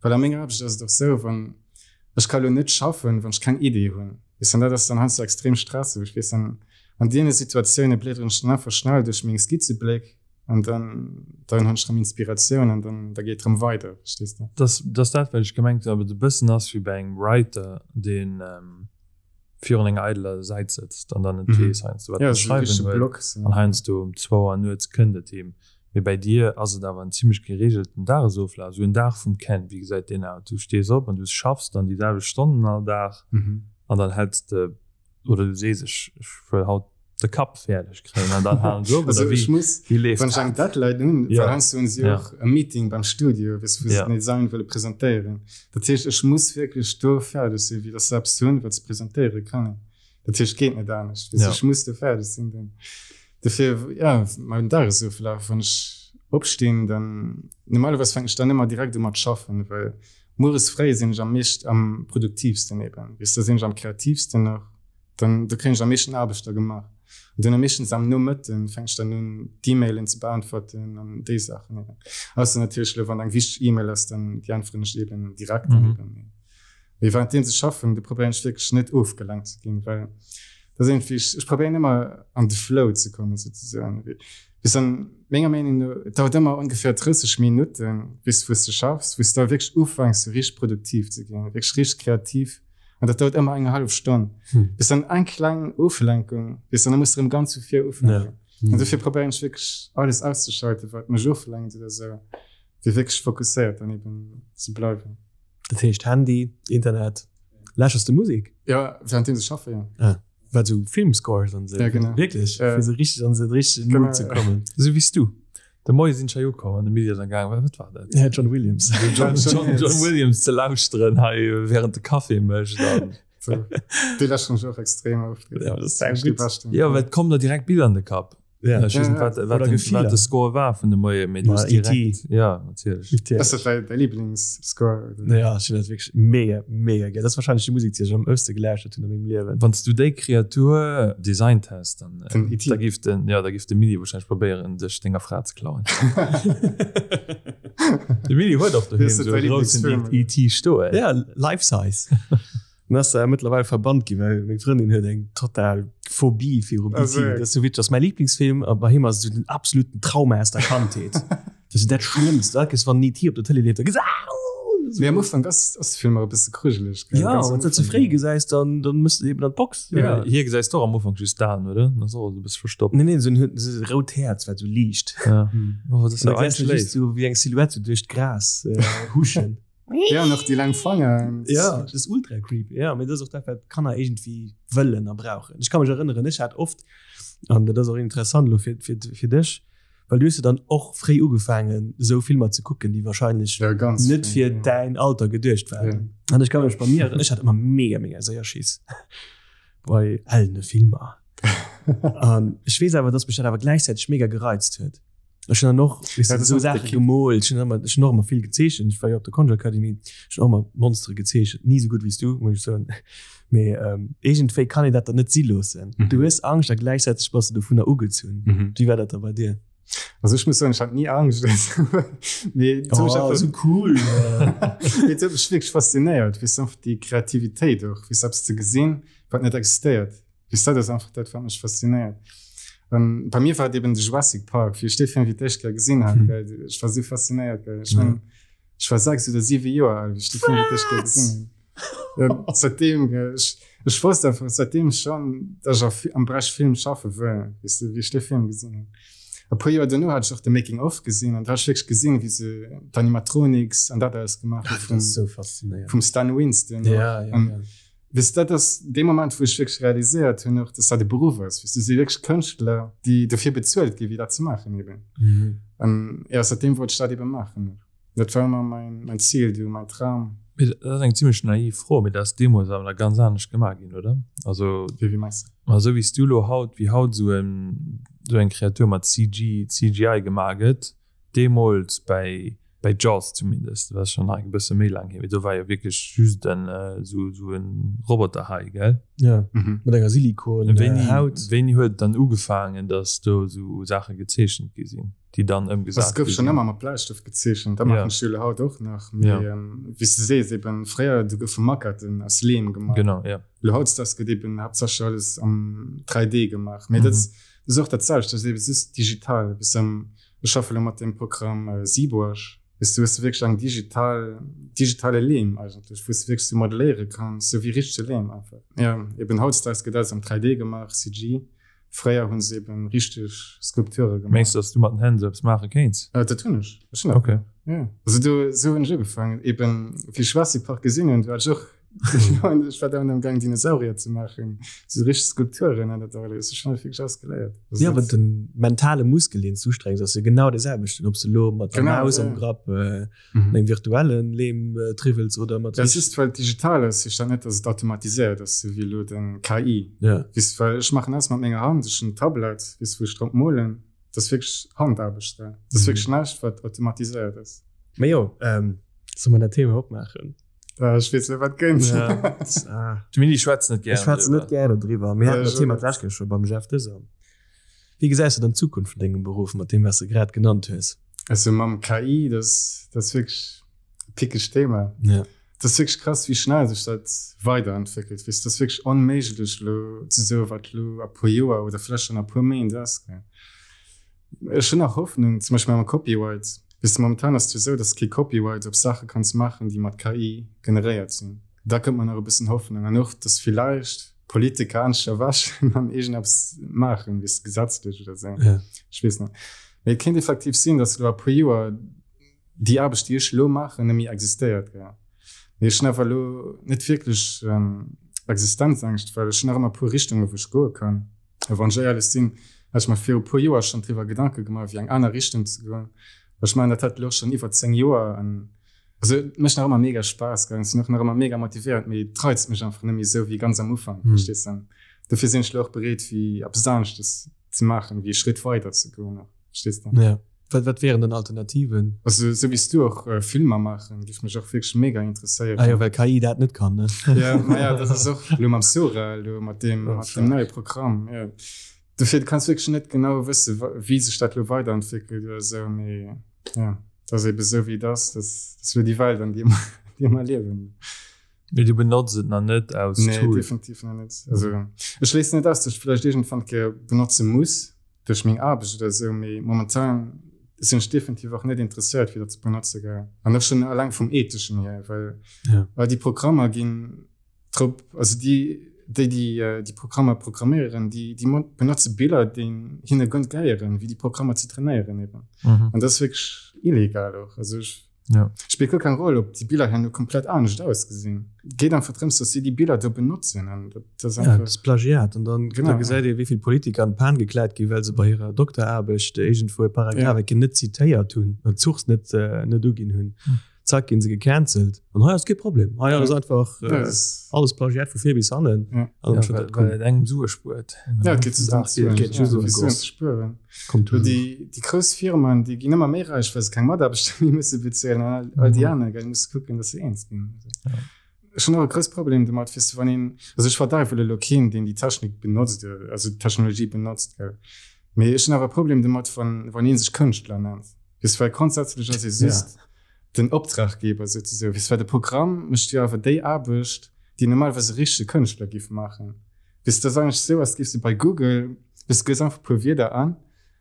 Well a menger Aarbecht ass et och sou wann ech ka lo net schaffen wann ech keng Idee hunn weess an dat ass dann heiansdo extrem stresseg ech weess dann an deene Situatioune bläderen ech dann einfach schnell duerch meng Skizzebléck an dann dann hunn ech rëm Inspiratioun an dann da geet rëm weider verstees de. Dass dass dat wat ech gemengt hunn awer e bëssen ass wéi bei engem Writer deen virun enger eideler Säit sëtzt an dann net mhm. weess heiansdo wat ja, schreiwen huet an heiansdo um zwou Auer nuets kënnt et him. Mee bei dir ass et awer en zimmlech geregelten Dagesoflaf, esou en Dag vum Ken, wéi gesäit deen aus? Du stees op an du schaffs dann déi selwecht Stonnen all Dag mhm. an dann häls de oder du sees ech ech wëll haut de Kapp fäerdeg kréien an dann halen se op oder wéi, wéi leeft Wann ech eng Deadline hunn, ja. well heiansdo hunn si ja. och e Meeting beim Studio, wéis wou se ja. den Design wëlle presentéieren. Dat heescht ech muss wierklech do fäerdeg sinn, wéi dass se eppes hunn, wat se presentéiere kënnen. Dat heescht geet net anescht. Weess ja. ech muss do fäerdeg sinn dann. Dofir ja, mein Dagesoflaf, wann ech opstinn, dann normalerweis fänken ech dann ëmmer direkt u mat schaffen, well mueres fréi sinn ech am meescht am produktiivsten eben. Weess da sinn ech am kreativsten och. Dann do kréien ech am meeschten Aarbecht da gemaach. An dunn meeschtens am Nomëtten fänken ech dann un d'E-Mailen ze beantworten an déi Saachen eben. Ausser natierlech elo wann eng wichteg E-Mail ass, dann déi äntweren ech eben direkt dann eben. Mee währenddeem ze schaffen, do probéieren ech wierklech net ofgelenkt ze ginn, well dat ass iergendwéi, ech probéieren ëmmer an de Flow ze kommen souzesoen. Bis an menger Meenung no, et dauert ëmmer ongeféier 30 Minutten, bis wou s de schaffs, wou s de da wierklech ufänks sou richteg produktiv ze ginn, wierklech richteg kreativ. An dat dauert ëmmer eng hallef Stonn. Hm. Bis dann eng kleng Oflenkung, bis dann muss rëm ganz vu vir ufänken. Ja. Hm. An dofir probéieren ech wierklech alles auszeschalten, wat mech oflenkt oder sou, fir wierklech fokusséiert dann eben ze bleiwen. Dat heescht Handy, Internet, läschers de Musek? Ja, währenddeem ech schaffe, ja. Ah. Wat sou Filmscores an sou? Ja, genau. Wierklech? Ja. Fir sou richteg an den richtegen Mood ze kommen. Sou wéi s du. De Moie sinn ech hei ukomm an de Midi ass am gaang, wat war dat? Ja, John Williams. John, John, John Williams ze lauschteren hei während de Café mécht an. Dee lauschteren ech och extrem oft. Ja, dat ass gutt. Ja, well et kommen der direkt Biller an de Kapp. Ja. Ech weess net, wat, wat, den, wat de Score war vun de Moie, mee du hues direkt. Ja, natierlech. E.T. Ass dat däi, däi Liblingsscore? Ja, ech hunn dat wierklech mega, mega gär. Dat ass wahrscheinlech déi Musek, déi ech am öfste gelauschtert hunn a mengem Liewen. Wann s du déi Kreatur designt häss, dann, Den E.T. da giff den, ja, da giff de Mili wahrscheinlech probéieren, dech denger Fra ze klauen. De Mili huet och doheem Hues du esou e däi groussen Lieblingsfilm? E.T. stoen. Ja, life size. En ass mëttlerweil verbannt ginn, well meng Frëndin huet eng total Phobie virum E.T. Dat ass sou witzeg. Dat ass mäi Liblingsfilm a bei him ass et sou den absoluten Trauma aus der Kandheet. Dat ass sou dat Schlëmmst. Dat ass, wann E.T. op der Tëlee leeft, da gëss Au! Mee am Ufank ass ass de Film och e bësse grujeleg, gell? Ja, wann s de dat ze fréi gesäis, dann dann mëss de eben an d'Box. Ja. Hie gesäis de och am Ufank just d'Aen, oder? Den ass och esou e bësse verstoppt. Nee, nee, sou en huet sou e rout Häerz, wat sou liicht. Ja. Oh, dat ass An da jo gesäis de eigentlich just léif. sou wéi eng Silhouette sou duerch d'Gras huschen. Ja, nach déi laang Fanger. Ja, dat ass ultra creepy. Ja, mee dat ass och dat, wat d'Kanner iergendwéi wëllen a brauchen. Ech ka mech erënneren, ech hat oft, an dat ass och interessant elo fir, fir, fir dech, well du hues jo dann och fréi ugefaangen, esou Filmer ze kucken, déi wahrscheinlech Ja, ganz net fréi, fir ja. däin Alter geduecht waren. An ech ka mech bei mir, ech hat ëmmer mega, mega séier Schiss bei ellene Filmer. An ech weess awer, dass mech dat awer gläichzäiteg mega gereizt huet. Ech hun dann och weißt du, so Sache gemoolt, ech hun ëmmer, ech hun och ëmmer vill gezeechent, ech war jo op der Conjure Academy, ech hun och ëmmer Monstere gezeechent, ni sou gutt wéi s du, muss ech soen, mee ähm, iergendwéi kann een dat dann net si loossen. Mhm. Du hues Angscht a gläichzäiteg bass du dovunner ugezunn. Mhm. Wéi war dat da bei dir? Also ech muss soen, ech hat ni Angscht. Mee et huet mech Oh, einfach- sou cool! Mee et huet mech wierklech faszinéiert, weess du, einfach déi Kreativitéit och, weess du, eppes ze gesinn, wat net existéiert. Weess dat ass einfach dat wat mech faszinéiert. An bei mir war et eben de Jurassic Park, wéi ech dee Film fir d'éischt Kéier gesinn hat, gell, ech war sou faszinéiert, gell. Ech mengen, ech war 6 oder 7 Joer al, wéi ech dee Film fir d'éischt Kéier gesinn hunn. Ja, seitdem, gell, ech, ech wosst einfach seitdem schon, dass ech a, am Beräich Film schaffe wëll, weess du, wéi ech dee Film gesinn hunn. E puer Joer duerno hat ech och de Making of gesinn an do hat ech wierklech gesinn, wéi se d'Animatronics an dat alles gemaach hu Dat ass sou faszinéierend. vum Stan Winston. Ja, ja, An ja. Weess, dat ass dee Moment, wou ech wierklech realiséiert hunn och, dass dat e Beruff ass. Weess du, si wierklech Kënschtler, déi dofir bezuelt ginn, fir dat ze maachen eben. Mhm. An ja, seitdeem wollt ech dat eben maachen. Dat war ëmmer mäin, mäin Zil, du, mäin Dram. Mee dat ass eng zimmlech naiv Fro, mee dat ass deemools awer nach ganz anescht gemaach ginn, oder? Also, Wéi, wéi mengs de? Ma esou wéi s du elo haut, wéi haut esou en, esou eng Kreatur mat CG, CGI gemaach gëtt, Deemools bäi bäi Jaws zumindest, dat ass schonn nach e bësse méi laang hier, mee do war jo wierklech just en esou esou e Roboterhai, gell? Ja, mat enger Silikon Wéini Haut. wéini huet et dann ugefaangen, datt do esou Saache gezeechent gi sinn, déi dann Also ëmgesat et gouf gi schonn sinn? ëmmer mat Bläistëft gezeechent, dat Ja. maachen d'Schüler haut och nach, mee Ja. wéi s de sees, eben fréier do goufe Maquetten aus Leem gemaach. Genau, ja. Elo hautdesdaags gëtt eben haaptsächlech alles am 3D gemaach, mee dat ass dat ass och dat selwecht, dat ass eben just digital, bis am Ech schaffe lo mat dem Programm ZBrush. Weess du, hues du wierklech eng digital, digitale Leem eigentlech, wou s du wierklech sou modelléiere kanns, sou wéi richtege Leem einfach. Jo, eben hautdesdaags gëtt alles am 3D gemaach, CG. Fréier hu se eben richteg Skulpture gemaach. Mengs du, dass du mat den Hänn sou eppes maache kéints? Dat hunn ech. Ech hunn dat Okay. gemaach, jo. Also do, sou hunn ech ugefaangen. Eben, wéi ech Jurassic Park gesinn hunn, do hat ech och Ech war dauernd am Gaang Dinosaurier ze maachen, sou richteg Skulpturen an dat alles. Ech hunn dat wierklech alles geléiert. Also Ja, awer den mentale Muskel, deen s du ustrengs, ass jo genau dee selwechten, ob s de elo mat der Genau, Maus ja. am Grapp äh, mhm. engem virtuellen Leem äh, triwwels oder mat. Dat ass just, well et digital ass, heescht dat net, dass et automatiséiert ass, sou wéi elo den KI. Ja. Weess, well ech maachen alles mat menger Hand, ech hunn en Tablet, weess, wou ech drop molen. Dat ass wierklech Handaarbecht, dat ass mhm. wierklech näischt, wat automatiséiert ass. Mee jo, ähm, solle mer dat Thema opmaachen? Ech weess net, wat kënnt. Ja. De Mini schwätzt net gären Ech schwätzen net driwwer. gären driwwer. Mir haten Ja, dat Thema d'lescht Kéier scho beim Jeff Deser. Wéi gesäis du dann d'Zukunft vun dengem Beruff mat deem, wat s de grad genannt hues? Also mam KI, dat dat ass wierklech e pickegt Thema. Ja. Dat ass wierklech krass, wéi schnell sech dat weiderentwéckelt. Weess, dat ass wierklech onméiglech elo ze soen, wat elo a puer Joer oder vläicht schonn a puer Méint ass, gell. Ech hunn nach Hoffnung, zum Beispill mam Copyright. Weess de, momentan ass et jo esou, dass de kee Copyright op Saache kanns maachen, déi mat KI generéiert sinn. Da gëtt mer nach e bëssen Hoffnung. An och, dass villäicht Politiker anescht erwächen an iergendeppes maachen, weess de, gesetzlech oder esou. Ja. Ech weess net. Mee et kéint effektiv sinn, dass elo a puer Joer déi Aarbecht, déi ech elo maachen, net méi existéiert, gell. Mee ech hunn awer elo net wierklech Existenzängscht, well ech hunn nach ëmmer e puer Richtungen, wou ech goe kann. A wann ech éierlech sinn, hat ech mer viru puer Joer schonn driwwer Gedanke gemaach, fir eng aner Richtung ze goen. Well ech mengen, dat hat elo schonn iwwer 10 Joer an also et mécht nach ëmmer mega Spaass, gell, ech sinn och nach ëmmer mega motivéiert, mee et reizt mech einfach net méi esou wéi ganz am Ufank, verstees de? Dofir sinn ech elo och bereet, fir eppes aneschtes ze maachen, wéi e Schritt weider ze goen och, verstees de? Ja. Wat, wat wären dann Alternativen? Also sou wéi s du och Filmer maachen, géif mech och wierklech mega interesséieren. Ah jo, well KI dat net kann, ne? Ja, ma ja, dat ass och elo mam Sora, elo mat deem, mat deem neie Programm, jo. Dofir, du kanns wierklech net genau wësse wéi sech dat elo weiderentwéckelt oder esou, mee ja, dat ass ebe sou wéi et ass, dat ass elo déi Welt an deem, deem mer liewen. Mee du benotz et nach net aus Nee, Tool? definitiv nach net. Also ech schléissen net aus, datt ech vläicht iergendwann d'Kéier benotze muss, duerch meng Aarbecht oder esou, mee momentan sinn ech definitiv och net interesséiert fir dat ze benotze gell. An och schonn alleng vum etheschen hier, well Ja. well déi Programmer ginn drop, also déi déi déi déi Programmer programméieren, déi déi benotze Biller déi hinne guer net gehéieren, wéi déi Programmer ze trainéieren eben. Mhm. An dat ass wierklech illegal och. Also ech. Ja. Spillt guer keng Roll, ob déi Biller herno komplett anescht ausgesinn. Geet einfach drëms, dass si déi Biller do benotzen an dat ass Ja, einfach. dat ass Plagiat. An dann, Genau, da gesäit ee, wéi vill Politiker an d'Pan gekläit ginn, well se bei hirer Dokteraarbecht iergendwou e Paragraph Ja. eng Kéier net zitéiert hunn, an d'Source net, net uginn hunn. Zack, ginn se gecancelt. An hei ass kee Problem. Hei ass einfach Ja, das- alles Plagiat vu vir bis hannen. Ja. An Ja, schon well, dat well cool. et engem Sue spuert. Ja, et geet just ëm d'Suen. Et geet just Ja, ëm fir Suen Goss. ze spueren. Kommt Lo toujours. déi, déi grouss Firmen, déi ginn ëmmer méi räich, well se keng Mataarbechter méi musse bezuelen an all, all déi Mhm. aner, gell, musse kucken, dass se eens ginn. Also, Ja. Ech hunn och e grouss Problem domat, weess du, wann een, also ech verdeiwele elo keen, deen déi Technik benotzt, also d'Technologie benotzt, gell. Mee ech hunn awer e Problem domat, wann, wann ee sech Kënschtler nennt. Weess du, well grondsätzlech ass ee just Ja. den Optraggeber souzesoen. Weess du, well de Programm mécht jo awer déi Aarbecht, déi normalerweis e richtege Kënschtler géif maachen. Weess du, dat ass eigentlech esou, als géifs du bei Google, weess du, gëss einfach e puer Wierder an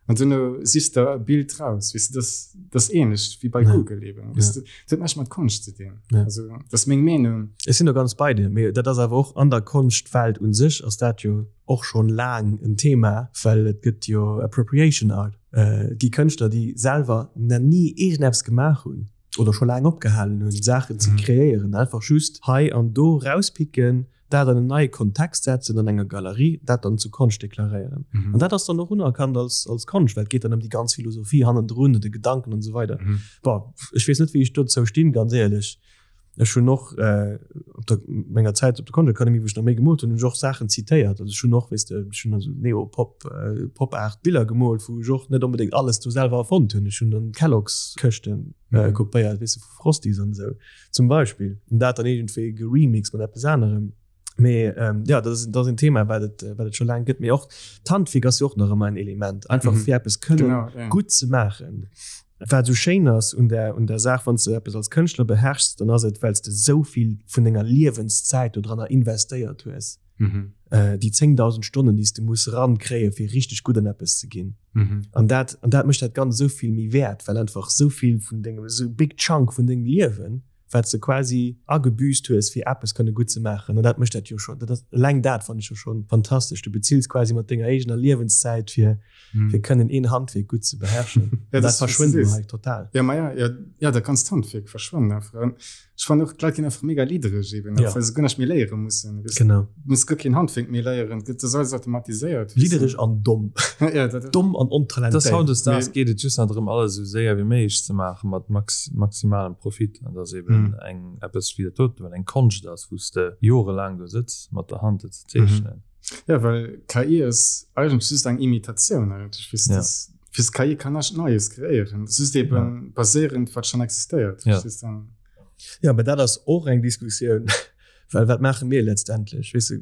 an duerno sichs de e Bild raus. Weess du, dat ass, dat ass ähnlech wéi bei Ja. Google eben. Weess du, dat huet näischt mat Konscht ze dinn. Ja. Also, dat ass meng Meenung. Ech sinn do ganz bei dir, mee dat ass awer och an der Konschtwelt un sech ass dat jo och schonn laang en Thema, well et gëtt jo Appropriation Art. Et gi Kënschtler, déi selwer na ni iergendeppes gemaach hunn oder scho laang opgehalen hunn, Saachen ze kreéieren, einfach just hei an do rauspicken, dat an en neie Kontext setzen an enger Galerie, dat dann zu Konscht deklaréieren. An dat ass dann och unerkannt als, als Konscht, well et geet dann ëm déi ganz Philosophie hannendrun, de Gedanken an esou weider. Bon, ech weess net, wéi ech dozou stinn, ganz éierlech. Ech hunn och äh, op der menger Zäit op der Konschtakademie, wou ech nach méi gemoolt hunn, hunn ech och Saachen zitéiert. Also ech hunn och, weess de, ech hunn also Neo-Pop, äh, Pop-Art Biller gemoolt, wou ech och net onbedéngt alles do selwer erfonnt hunn. Ech hunn dann Kellogg's-Këschten äh, kopéiert, weess de, vu Frosties an esou zum Beispill. An dat dann iergendwéi geremixed mat eppes anerem. Mee ähm, ja, dat ass, dat ass en Thema, wat et, wat et scho laang gëtt. Mee och d'Handwierk ass jo och nach ëmmer en Element, einfach Mhm. fir eppes kënnen Genau, ja. gutt ze maachen. Wat esou schéin ass un der, un der Saach, wann s de eppes als Kënschtler beherrschs, dann ass et, well s de esou vill vun denger Liewenszäit dodranner investéiert hues. Mhm. Äh, déi 10.000 Stonnen, déi s de muss rankréien, fir richteg gutt an eppes ze ginn. Mhm. An dat, an dat mécht dat Ganzt esou vill méi wäert, well einfach esou vill vun dengem, esou big chunk vun dengem Liewen, wat s de quasi agebüßt hues, fir eppes kënne gutt ze maachen. An dat mécht dat jo schonn, dat ass, eleng dat fannen ech jo schonn fantastesch. Du bezills quasi mat denger eegener Liewenszäit, fir, Mhm. fir kënnen een Handwierk gutt ze beherrschen. Ja, An dat das- verschwënnt das elo ist- hei total. Ja, ma ja, ja, ja, dat ganzt Handwierk verschwënnt einfach. An Ech fannen och, d'Leit ginn einfach mega liddereg eben, Ja. well se guer näischt méi léiere mussen. Weess, Genau. Du muss guer keen Handwierk méi léieren, et ass alles automatiséiert. Liddereg an domm. Ja, dat, Domm an Das ontalentéiert. hautdesdaags Mee- geet et just nach drëm, alles esou séier wéi méiglech ze maachen, mat max maximalem Profit. An dat ass eben Mhm. eng eppes wéi dat doten, wat eng Konscht ass, wou s de jorelaang do sëtz mat der Hand et ze zeechnen. Ja, well KI ass eigentlech just eng Imitatioun eigentlech. Weess, Ja. das, weess, KI kann näischt Neies kreéieren. Dat ass just eben baséierend, wat schonn existéiert. Ja. Verstees du? Ja, mä dat ass och eng Diskussioun, well wat maache mir letztendlech? Weess de,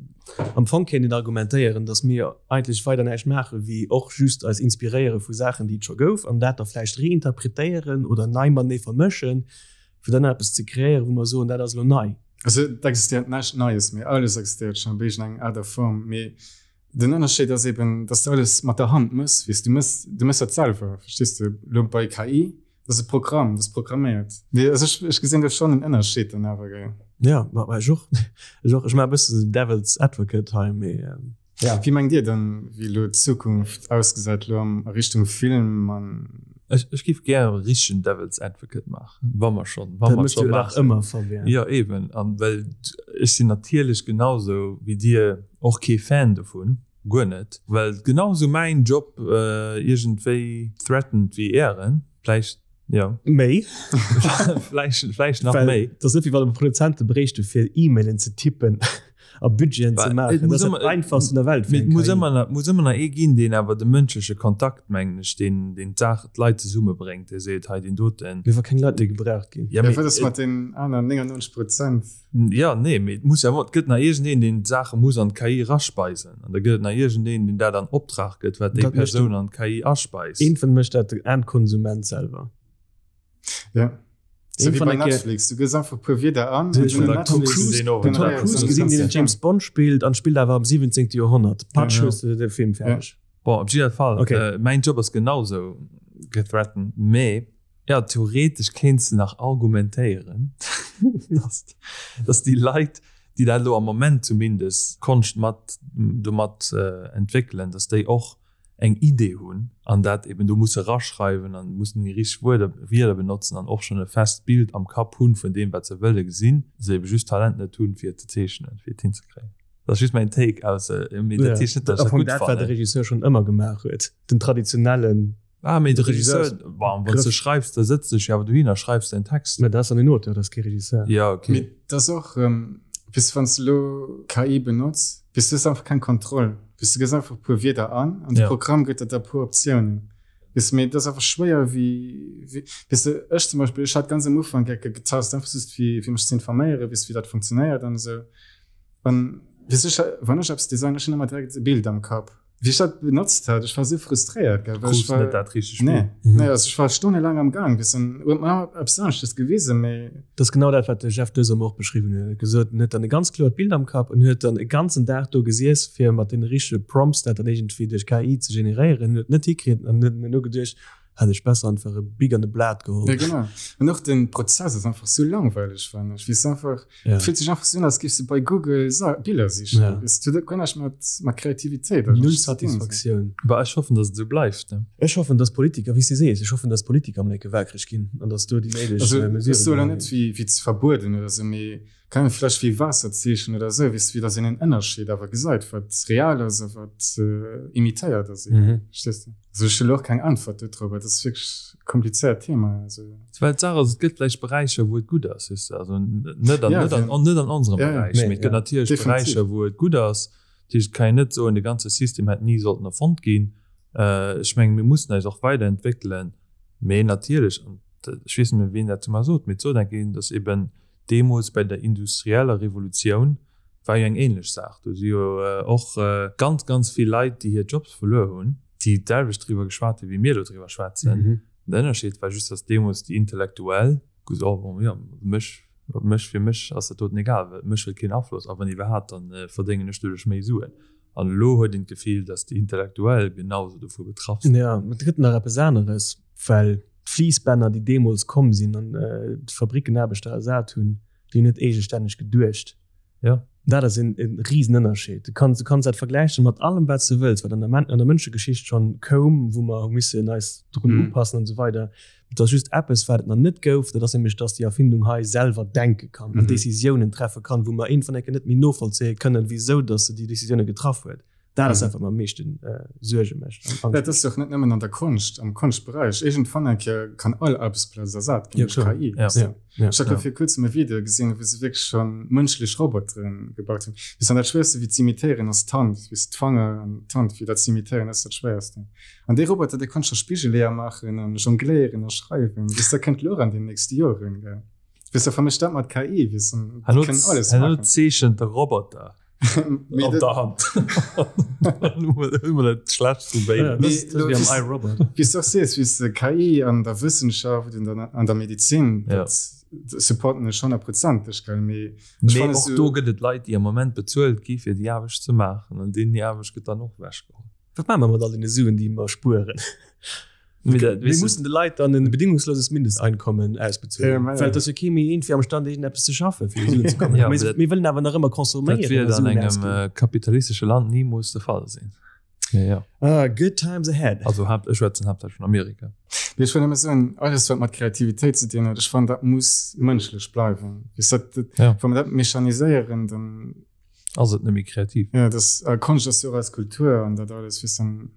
am Fong kéint een argumentéieren, datt mir eigentlech weider näischt maache wéi och just eis inspiréiere vu Saachen, déi et scho gouf, an dat da vläicht reinterpretéieren oder nei matenee vermëschen, fir dann eppes ze kreéieren, wou mer soen, dat ass elo nei. Also et existéiert näischt Neies méi, alles existéiert schonn op iergendeng Aart a Form, mee den Ënnerscheed ass eben, datt s de alles mat der Hand mëss, weess du, mëss, du mëss dat selwer, verstees de? Elo bei KI, dat ass e Programm, dat ass programméiert. Mee also ech, ech gesinn do schonn en Ënnerscheed dann awer, gell. Ja, ma ech och, ech och. Ech maache e bëssen den Devil's Advocate hei, mee. Ja. Wéi mengt Dir dann, wéi elo d'Zukunft ausgesäit, elo a Richtung Film an. Ech, ech géif gär e richtegen Devil's Advocate maachen, wa mer schonn, wa Dat mer méchs du scho jo nach maachen. ëmmer, Fabien. Jo, eben. An well ech sinn natierlech genausou wéi Dir och kee Fan dovun, guer net, well genausou mäin Job iergendwéi threatened wéi Ären, vläicht. Ja. Méi. Vläicht, vläicht nach Well méi. Dat ass net wéi wann Produzente bréichte fir E-Mailen ze tippen a Budgeten ze Well, et maachen. Dat muss ass dat ëmmer, einfachst vun der Welt fir mee et eng muss KI. ëmmer nach, muss ëmmer nach ee ginn, deen awer de mënschleche Kontakt, mengen ech, deen, deen d'Saach, d'Leit zesummebréngt, dee seet, hei deen doten. Mee wa keng Leit méi gebraucht ginn. Ja, Ja, mee wat ass et, mat den aneren 99 Prozent? ja, nee, mee et muss jo awer, et gëtt nach iergendeen, deen d'Saache muss an d'KI eraspeisen. An da gëtt et nach iergendeen, deen dat an Optrag gëtt, wat déi Dat mécht Persoun an d'KI aspeist. Iergendwann mécht dat de Endkonsument selwer. Ja. Sou wéi Iergendwann bei eng Kéier. Netflix, du gëss einfach e puer Wierder an Sou an ech dunn hunn huet den Tom Netflix Cruise, deen den Tom generéiert Cruise se gesinn, deen den ganz James Bond spillt an spillt awer am 17. Joerhonnert. Patsch, Ja. hues de de Film Ja. fäerdeg. Bon, op jidder Fall, Okay. äh, mäin Job ass genausou gethreatened, mee ja, theoretesch kéints de nach argumentéieren, dass, dass déi Leit, déi dat elo am Moment zumindest Konscht mat domat entwéckelen, dass déi och. eng Idee hunn an dat eben do musse raschreiwen an mussen déi richteg Wuerder, Wierder benotzen an och schonn e fest Bild am Kapp hunn vun deem wat se wëlle gesinn, se eben just d'Talent net hunn fir et ze zeechnen, fir et hinzekréien. Dat ass just mäin Take aus, mee dat heescht net, datt ech dat gutt fannen. Dat wat de Regisseur schonn ëmmer gemaach huet, den traditionellen. Ah mee de Regisseur, bon, wann s de schreifs, da sëtz dech jo awer dohin a schreifs däin Text. Mä dat ass dann en Auteur, dat ass kee Regisseur. Jo, okay. Mee dat ass och, weess de, wann s de elo KI benotz, weess du hues einfach keng Kontroll. Weess du gëss einfach e puer Wierder an an de ja. Programm gëtt der da puer Optiounen. Weess du, mee dat ass einfach schwéier wéi, wéi weess du, ech zum Beispill, ech hat ganz am Ufank ecke getest, einfach just fir, fir mech ze informéieren, weess wéi dat funktionéiert an esou. An weess du, ech, wann ech eppes design, ech hunn ëmmer direkt e Bild am Kapp. Wéi ech dat benotzt hat, ech war sou frustréiert, gell, well ech war, net dat richteg nee, mhm. nee, also ech war stonnelang am Gang, bis dann huet mer eppes anesches gewisen, mee. Dat ass genau dat, wat de Jeff Desom och beschriwwen huet. Huet gesot, en huet dann e ganz kloert Bild am Kapp en huet dann e ganzen Dag do gesiess, fir mat deene richtege Prompts dat dann iergendwéi duerch KI ze generéieren, huet net hikritt an huet duerno geduecht, hätt ech besser einfach e Bic an e Blat geholl. Ja, genau. An och den Prozess ass einfach sou langweileg, fannen ech. Wéi s einfach, Ja. Et fillt sech einfach sou un, als géifs de bei Google Sa Biller sichen. Ja. Es huet guer näischt mat, mat Kreativitéit Null eigentlech ze dinn, sou. Satisfaktioun. Bah, ech hoffen, dass et esou bleift, ne? Ech hoffen, dass d'Politiker, wéi s de sees, ech hoffen, dass d'Politiker emol enke waakreg ginn an dass do déi néideg Also, Mesuren ech soe lo geholl net, ginn. wéi, wéi ze verbueden oder sou, mee Keine Ahnung, vläicht wéi Waasserzeechen oder sou, weess de, wéi dass een en Ënnerscheed awer gesäit, wat real ass a wat imitéiert ass eben, Mhm. verstees de? Also ech hunn elo och keng Äntwert dodrop, et ass wierklech e komplizéiert Thema, also. Well d'Saach ass, et gëtt vläicht Beräicher, wou et gutt ass, weess de, also net an, Ja, net an, fir, net an onserem ja, ja, Beräich, Nee, mee et gëtt ja. natierlech definitiv. Beräicher, wou et gutt ass. Dat heescht, et kann een net soen, de ganze System hätt ni sollten erfonnt ginn. Ech mengen, mir mussen eis och weiderentwéckelen, mee natierlech, an ech weess net méi, wien dat zu mer sot, mee et sot eng Kéier een, dass eben Deemools bei der industrieller Revolutioun war jo eng ähnlech Saach. Do si jo och ganz, ganz vill Leit, déi hir Jobs verluer hunn, déi d'selwecht driwwer geschwat hunn, wéi mir elo driwwer schwätzen. Den Ënnerscheed war just, datt deemools déi Intellektuell gesot hu, bon, jo, mech, op mech, fir mech ass dat doten egal, well op mech huet keen Afloss a wann iwwerhaapt, da verdéngen ech doduerch méi Suen. An elo huet een d'Gefill, datt déi Intellektuell genau esou dovu betraff sinn. Jo, et gëtt nach eppes aneres, well d'Fliissbänner, déi deemools komm sinn an d'Fabrickenaarbechter ersat hunn, déi hunn net eegestänneg geduecht. Jo. Dat ass en Risenënnerscheed. Du kanns, du kanns dat vergläichen mat allem, wat s de wëlls, wat an der, an der Mënschegeschicht schonn koum, wou mer hu missen eis drun upassen an esou weider. Et ass just eppes, wat et nach net gouf, dat ass nämlech, dass déi Erfindung hei selwer denke kann an Decisiounen treffe kann, wou mer iergendwann eng Kéier net méi novollzéie kënnen, wisou dass se déi Decisioune getraff huet. Dat ass dat, wat mer am meeschte Suerge mécht an Angscht Dat ass jo och net nëmmen an der Konscht, am Konschtberäich. Iergendwann eng Kéier kann all Aarbechtsplaz ersat ginn duerch KI. Ja. Ja. Ech hat lo vir kuerzem e Video gesinn, wou se wierklech scho mënschlech Robotere gebaut hunn. Weess an dat Schwéierste wéi z'imitéieren ass d'Hand, weess d'Fanger an d'Hand, fir dat z'imitéieren ass dat Schwéierste. An dee Roboter, dee konnt scho Spigeleeër maachen an jongléieren a schreiwen. Weess dat kënnt lo an den nächste Joren, gell. Weess da vermëscht dat mat KI, weess an déi kënnen alles Herno maachen. zeechent de Roboter Mee op dat der Hand. Hu mer dat Schlechtst vu béidem. Mee lo Wéi am weess iRobot. wéi s de och sees, weess de, KI an der Wëssenschaft, an der an der Medizin, Ja. dat supporten ech honnertprozenteg, gell. Mee ech Mee fannen och esou. do gëtt et Leit, déi am Moment bezuelt gi fir déi Aarbecht ze maachen an deenen hir Aarbecht gëtt dann och ewechgeholl. Wat maache mer mat all deene Suen, déi mer spueren? Mir Mir mussen de Leit dann en bedingungsloses Mindesteinkommen ausbezuelen. Ja, Well et ass jo kee méi iergendwéi am Stand, iergendeppes ze schaffen, fir u Suen ze kommen. Ja, Mee dat- mir wëllen awer nach ëmmer Dat consomméieren wier a an Suen engem ausginn. äh, kapitalistesche Land nimools de Fall sinn. Ja, ja. Ah, good times ahead. Also haupt, ech schwätzen haaptsächlech vun Amerika. Mee ech wëll nëmme soen, alles wat mat Kreativitéit ze dinn huet, ech fannen dat muss mënschlech bleiwen. Weess dat, dat, Ja. wa mer dat mechaniséieren, dann Ass et net méi kreativ. Ja, das äh, Konscht ass jo och eis Kultur an dat alles, weess dann,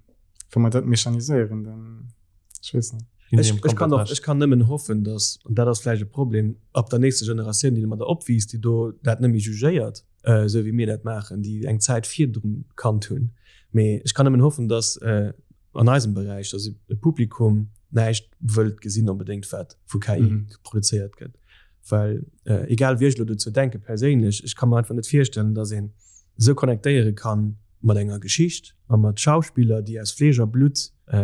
wa mer dat mechaniséieren, dann, ech weess net. Ginn Ech, deem ech kann komplett och, Recht. ech kann nëmmen hoffen, dass, an dat ass vläicht e Problem ab der nächster Generatioun, déi domadder opwiisst, déi do dat net méi jugéiert, äh, esou wéi mir dat maachen, déi eng Zäit virdrun kannt hunn. Mee ech kann nëmmen hoffen, dass äh, an eisem Beräich, dass e Publikum näischt wëllt gesinn onbedéngt, wat vu KI Mhm. produzéiert gëtt. Well äh, egal wéi ech elo dozou denke perséinlech, ech ka mer einfach net virstellen, dass een esou connectéiere kann mat enger Geschicht a mat Schauspiller, déi aus Fleesch a Blutt äh,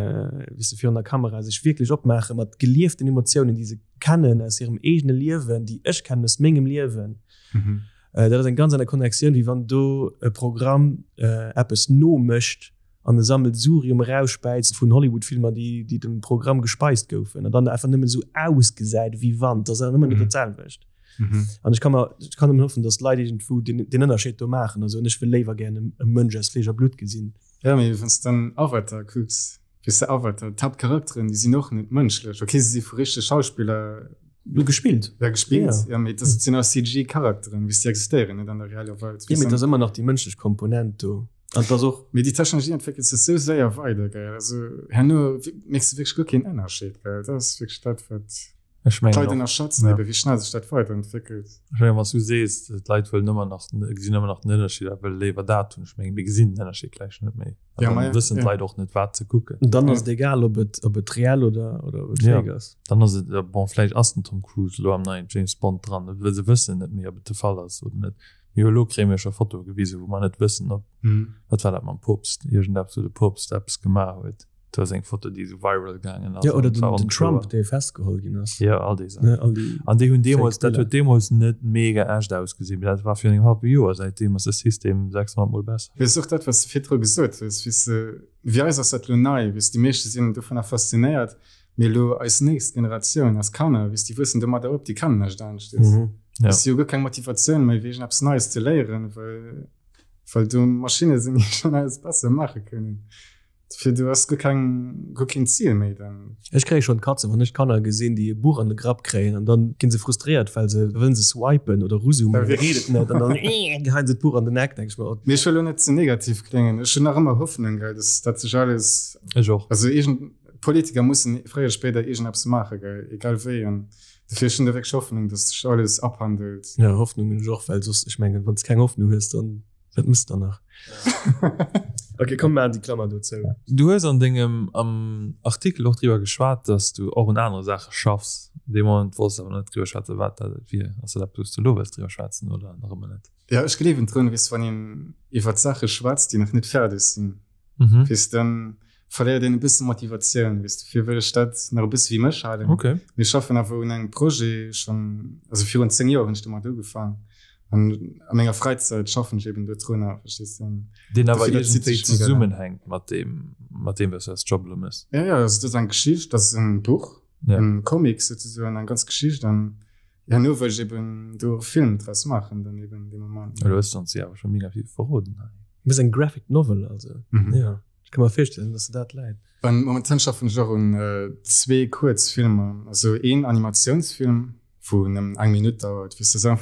wéi se virun der Kamera sech wierklech opmaache mat gelieften Emotiounen, déi se kennen aus hirem eegene Liewen, déi ech kennen aus mengem Liewen. Mhm. Äh, dat ass eng ganz aner Connectioun, wéi wann do e Programm äh, eppes nomécht an e Sammelsurium erausspäizt vun Hollywood-Filmer, déi, déi dem Programm gespeist goufen an dann einfach nëmmen esou ausgesäit, wéi wann. Dat ass awer nëmmen net dat selwecht. Mhm. An ech kann mer, ech kann nëmmen hoffen, dass d'Leit iergendwou den, den Ënnerscheed do maachen. Also, an ech wëll léiwer gären e, e Mënsch aus Fleesch a Blutt gesinn. Ja, mee wann s de dann Avatar kucks, weess de, Avatar, d'Haaptcharakteren, déi sinn och net mënschlech. Okay, se si vu richtege Schauspiller gespillt. Ja, gespillt, ja, ja mee dat sinn och CG-Charakteren, weess, déi existéieren net an der reeller Welt. Ja, mee et ass ëmmer nach déi mënschlech Komponent do. An et ass och. Mee déi Technologie entwéckelt sech esou séier weider, gell, also herno mierks de wierklech guer keen Ënnerscheed, gell. Dat ass wierklech dat, wat. Ech mengen D'Leit ënnerschätzen ja. ebe wéi schnell sech dat weiterentwéckelt. Ech mengen, wann s du sees, d'Leit wëllen ëmmer nach, gesinn ëmmer nach den Ënnerscheed a wëlle léiwer dat hunn, ech mengen, mir gesinn den Ënnerscheed gläich net méi. An ja, dann wëssen ja. d'Leit och net, wat ze kucken. Dann ass et egal, ob et, ob et reell oder, oder ob et ja. fake ass. Dann ass et, bon, vläicht ass den Tom Cruise elo am neien James Bond dran, well se wëssen net méi, ob et de Fall ass oder net. Mee elo kréie mir scho Fotoe gewisen, wou mer net wëssen, ob, mhm. wat war dat mam Poopst, iergendeppes, wou de Poopst eppes gemaach huet. Do ass eng Foto, déi esou viral gaangen ass. Ja, oder den, den Trump, dee festgeholl ginn ass. Ja, all déi Saachen. All déi An déi hunn deemools, dat huet deemools net mega echt ausgesinn, mee dat war virun engem hallwe Joer. Säitdeem ass de System 600 mol besser. Mee et ass och dat, wat s de virdru gesot hues, weess de, fir eis ass dat elo nei, weess de, déi meeschte sinn dovunner faszinéiert, mee elo eis nächst Generatioun, eis Kanner, weess de, déi wuessen domadder op, déi kennen näischt aneschtes. Ja. Si hu guer keng Motivatioun méi, wierklech eppes Neies ze léieren, well, well do Maschinne sinn, déi schonn alles besser maache kënnen. Fir du hast guer keng guer keen Ziel méi dann. Ech kréie schonn d'Katze wann ech Kanner gesinn déi e Buch an de Grapp kréien an dann ginn se frustréiert well se wëllen se swipen oder ruzoomen, da geet et net an dann geheien se d'Buch an den Eck, denk ech mer. Oh. Mee ech wëll lo net ze negativ kléngen, ech hunn nach ëmmer Hoffnung gell, dass dat sech alles. Ech och. Also iergend Politiker mussen fréier oder spéider iergendeppes maache gell, egal wéi an dofir ech hunn do wierklech Hoffnung, dass sech alles abhandelt. Jo Hoffnung hunn ech och, well soss, ech mengen wann s keng Hoffnung hues dann. Wat mëss der nach? Ok, komm mir maachen déi Klammer do zou. Du hues an dengem am Artikel och driwwer geschwat, dass du och un anere Saache schaffs. Dee Moment wollts de awer net driwwer schwätzen, wat dat wier. Ass dat eppes, wou s du elo wëlls driwwer schwätzen oder nach ëmmer net? Jo, ech gleewen drun, weess, wann een iwwert Saache schwätzt, déi nach net fäerdeg sinn, weess, dann verléiert een e bësse Motivatioun, weess. Dofir wëll ech dat nach e bësse fir mech halen. Okay. Mir schaffen awer un engem Projet schonn, also virun 10 Joer hunn ech domat ugefaangen. An a menger Fräizäit schaffen ech eben dodrunner, verstees du? Deen awer iergendwéi zesummenhänkt mat deem, mat deem, wat s du als Job elo méchs. Ja, ja, also dat ass eng Geschicht, dat ass en Buch, ja. en Comic souzesoen, eng ganz Geschicht. An herno wëll ech eben do e Film draus maachen, dann eben dee Moment. Elo hues du ons jo awer scho mega vill verroden hei. Du méchs eng Graphic Novel also? Mhm. Ja, ech ka mer virstellen, dass der dat läit. An momentan schaffen ech och un zwee Kuerzfilmer, also een Animatiounsfilm, wou nëmmen eng Minutt dauert, weess de,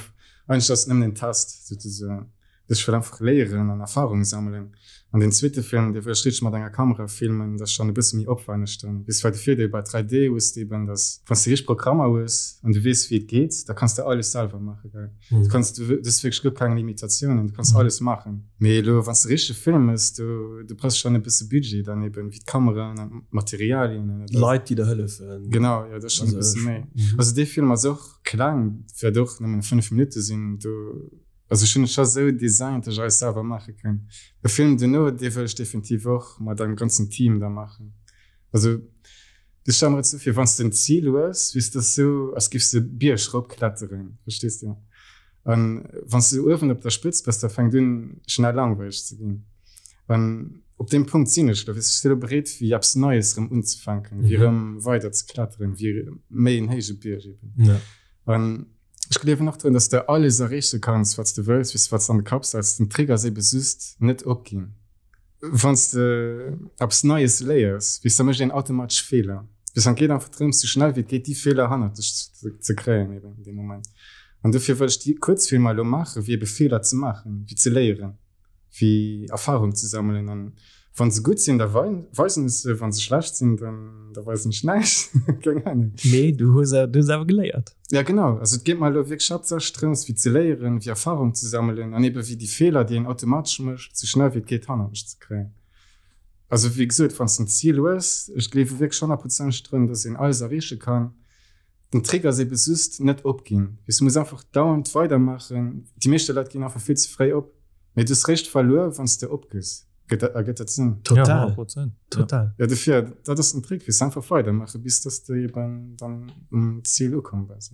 eigentlech ass et nëmmen en Test souzesoen, dass ech wëll einfach léieren an Erfahrung sammelen. An deen zweete Film, dee wëll ech richteg mat enger Kamera filmen, dat ass schonn e bësse méi opwenneg dann, weess, well de Virdeel bei 3D hues de eben, dass wann s de richteg Programmer hues an du weess wéi et geet, da kanns de alles selwer maachen, gell, du kanns, du hues wierklech guer keng Limitatiounen, du kanns alles maachen. Mee elo wann s de richtege Film méchs, do do brauchs de schonn e bësse Budget dann eben, wéi d'Kameraen an d'Materialien an dat. Leit déi der hëllefen. Genau, jo, dat ass schonn e bësse méi. Also dee Film ass och kleng, wäert och nëmmen 5 Minutte sinn, do also ech hunn et scho sou designt, datt ech alles selwer maache kann. E Film duerno, dee wëll ech definitiv och mat engem ganzen Team da maachen. Also du stell mer et sou vir, wann s de en Zil hues, weess de, dat ass sou, als giffs de e Bierg rop kletteren, verstees de? An wann s du uewen op der Spëtz bass, da fänkt un schnell langweileg ze ginn. An op deem Punkt sinn ech elo, weess, ech si elo bereet fir eppes Neies erëm unzefänken, fir erëm weider ze kletteren, fir méi en héije Bierg eben. Ja. An ech gleewen och drun, dass de alles erreeche kanns, wat s de wëlls, weess, wat s de an de Kapp setz. Den Trick ass ebe just net opginn. Wann s de eppes Neies léiers, weess, da mécht een automatesch Feeler. Weess, an et geet einfach drëms, sou schnell wéi et geet déi Feeler hannert dech ze kréien eben an deem Moment. An dofir wëll ech déi Kuerzfilmer elo maachen, fir ebe Feeler ze maachen, fir ze léieren, fir Erfarung ze sammelen. An wa se gutt sinn, da weisen ech se, wa se schlecht sinn, dann da weisen ech näischt. Keng Ahnung. Mee du hues du hues awer geléiert. Ja genau, also et geet mer elo wierklech haaptsächlech drëms, fir ze léieren, fir Erfarung ze sammelen an ebe fir déi Feeler, déi een automatesch mécht, sou schnell wéi et geet hannert mech ze kréien. Also wéi gesot, wann s de en Zil hues, ech gleewe wierklech honnertprozenteg drun, dass een alles erreeche kann. Den Trick ass ebe just net opginn. Weess du muss einfach dauernd weidermaachen. Déi meeschte Leit ginn einfach vill ze fréi op. Mee du hues réischt verluer, wann s de opgëss. Gëtt dat, ergëtt dat Sënn? Total. Ja, Total. Ja, dofir, dat ass den Trick, weess einfach weidermaachen, bis dass de eben dann um Zil ukomm bass.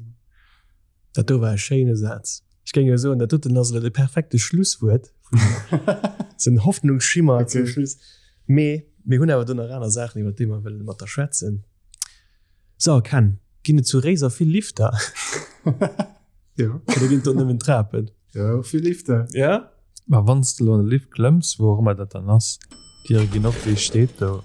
Dat do war e schéine Saz. Ech géing jo soen, dat doten ass elo de perfekte Schlusswuert. Sou en Hoffnungsschimmer zum Schluss. Mee mir hunn awer do nach aner Saachen, iwwer déi mer wëlle mat der schwätzen. So, Ken, ginn et zu Réiser vill Lifter? Jo. Oder ginn et do nëmmen Trapen? Jo, vill Lifter. Ja? Ma wann s de elo an de Lift klëmms, wou och ëmmer dat dann ass. D'Diere ginn op, Wie steet do?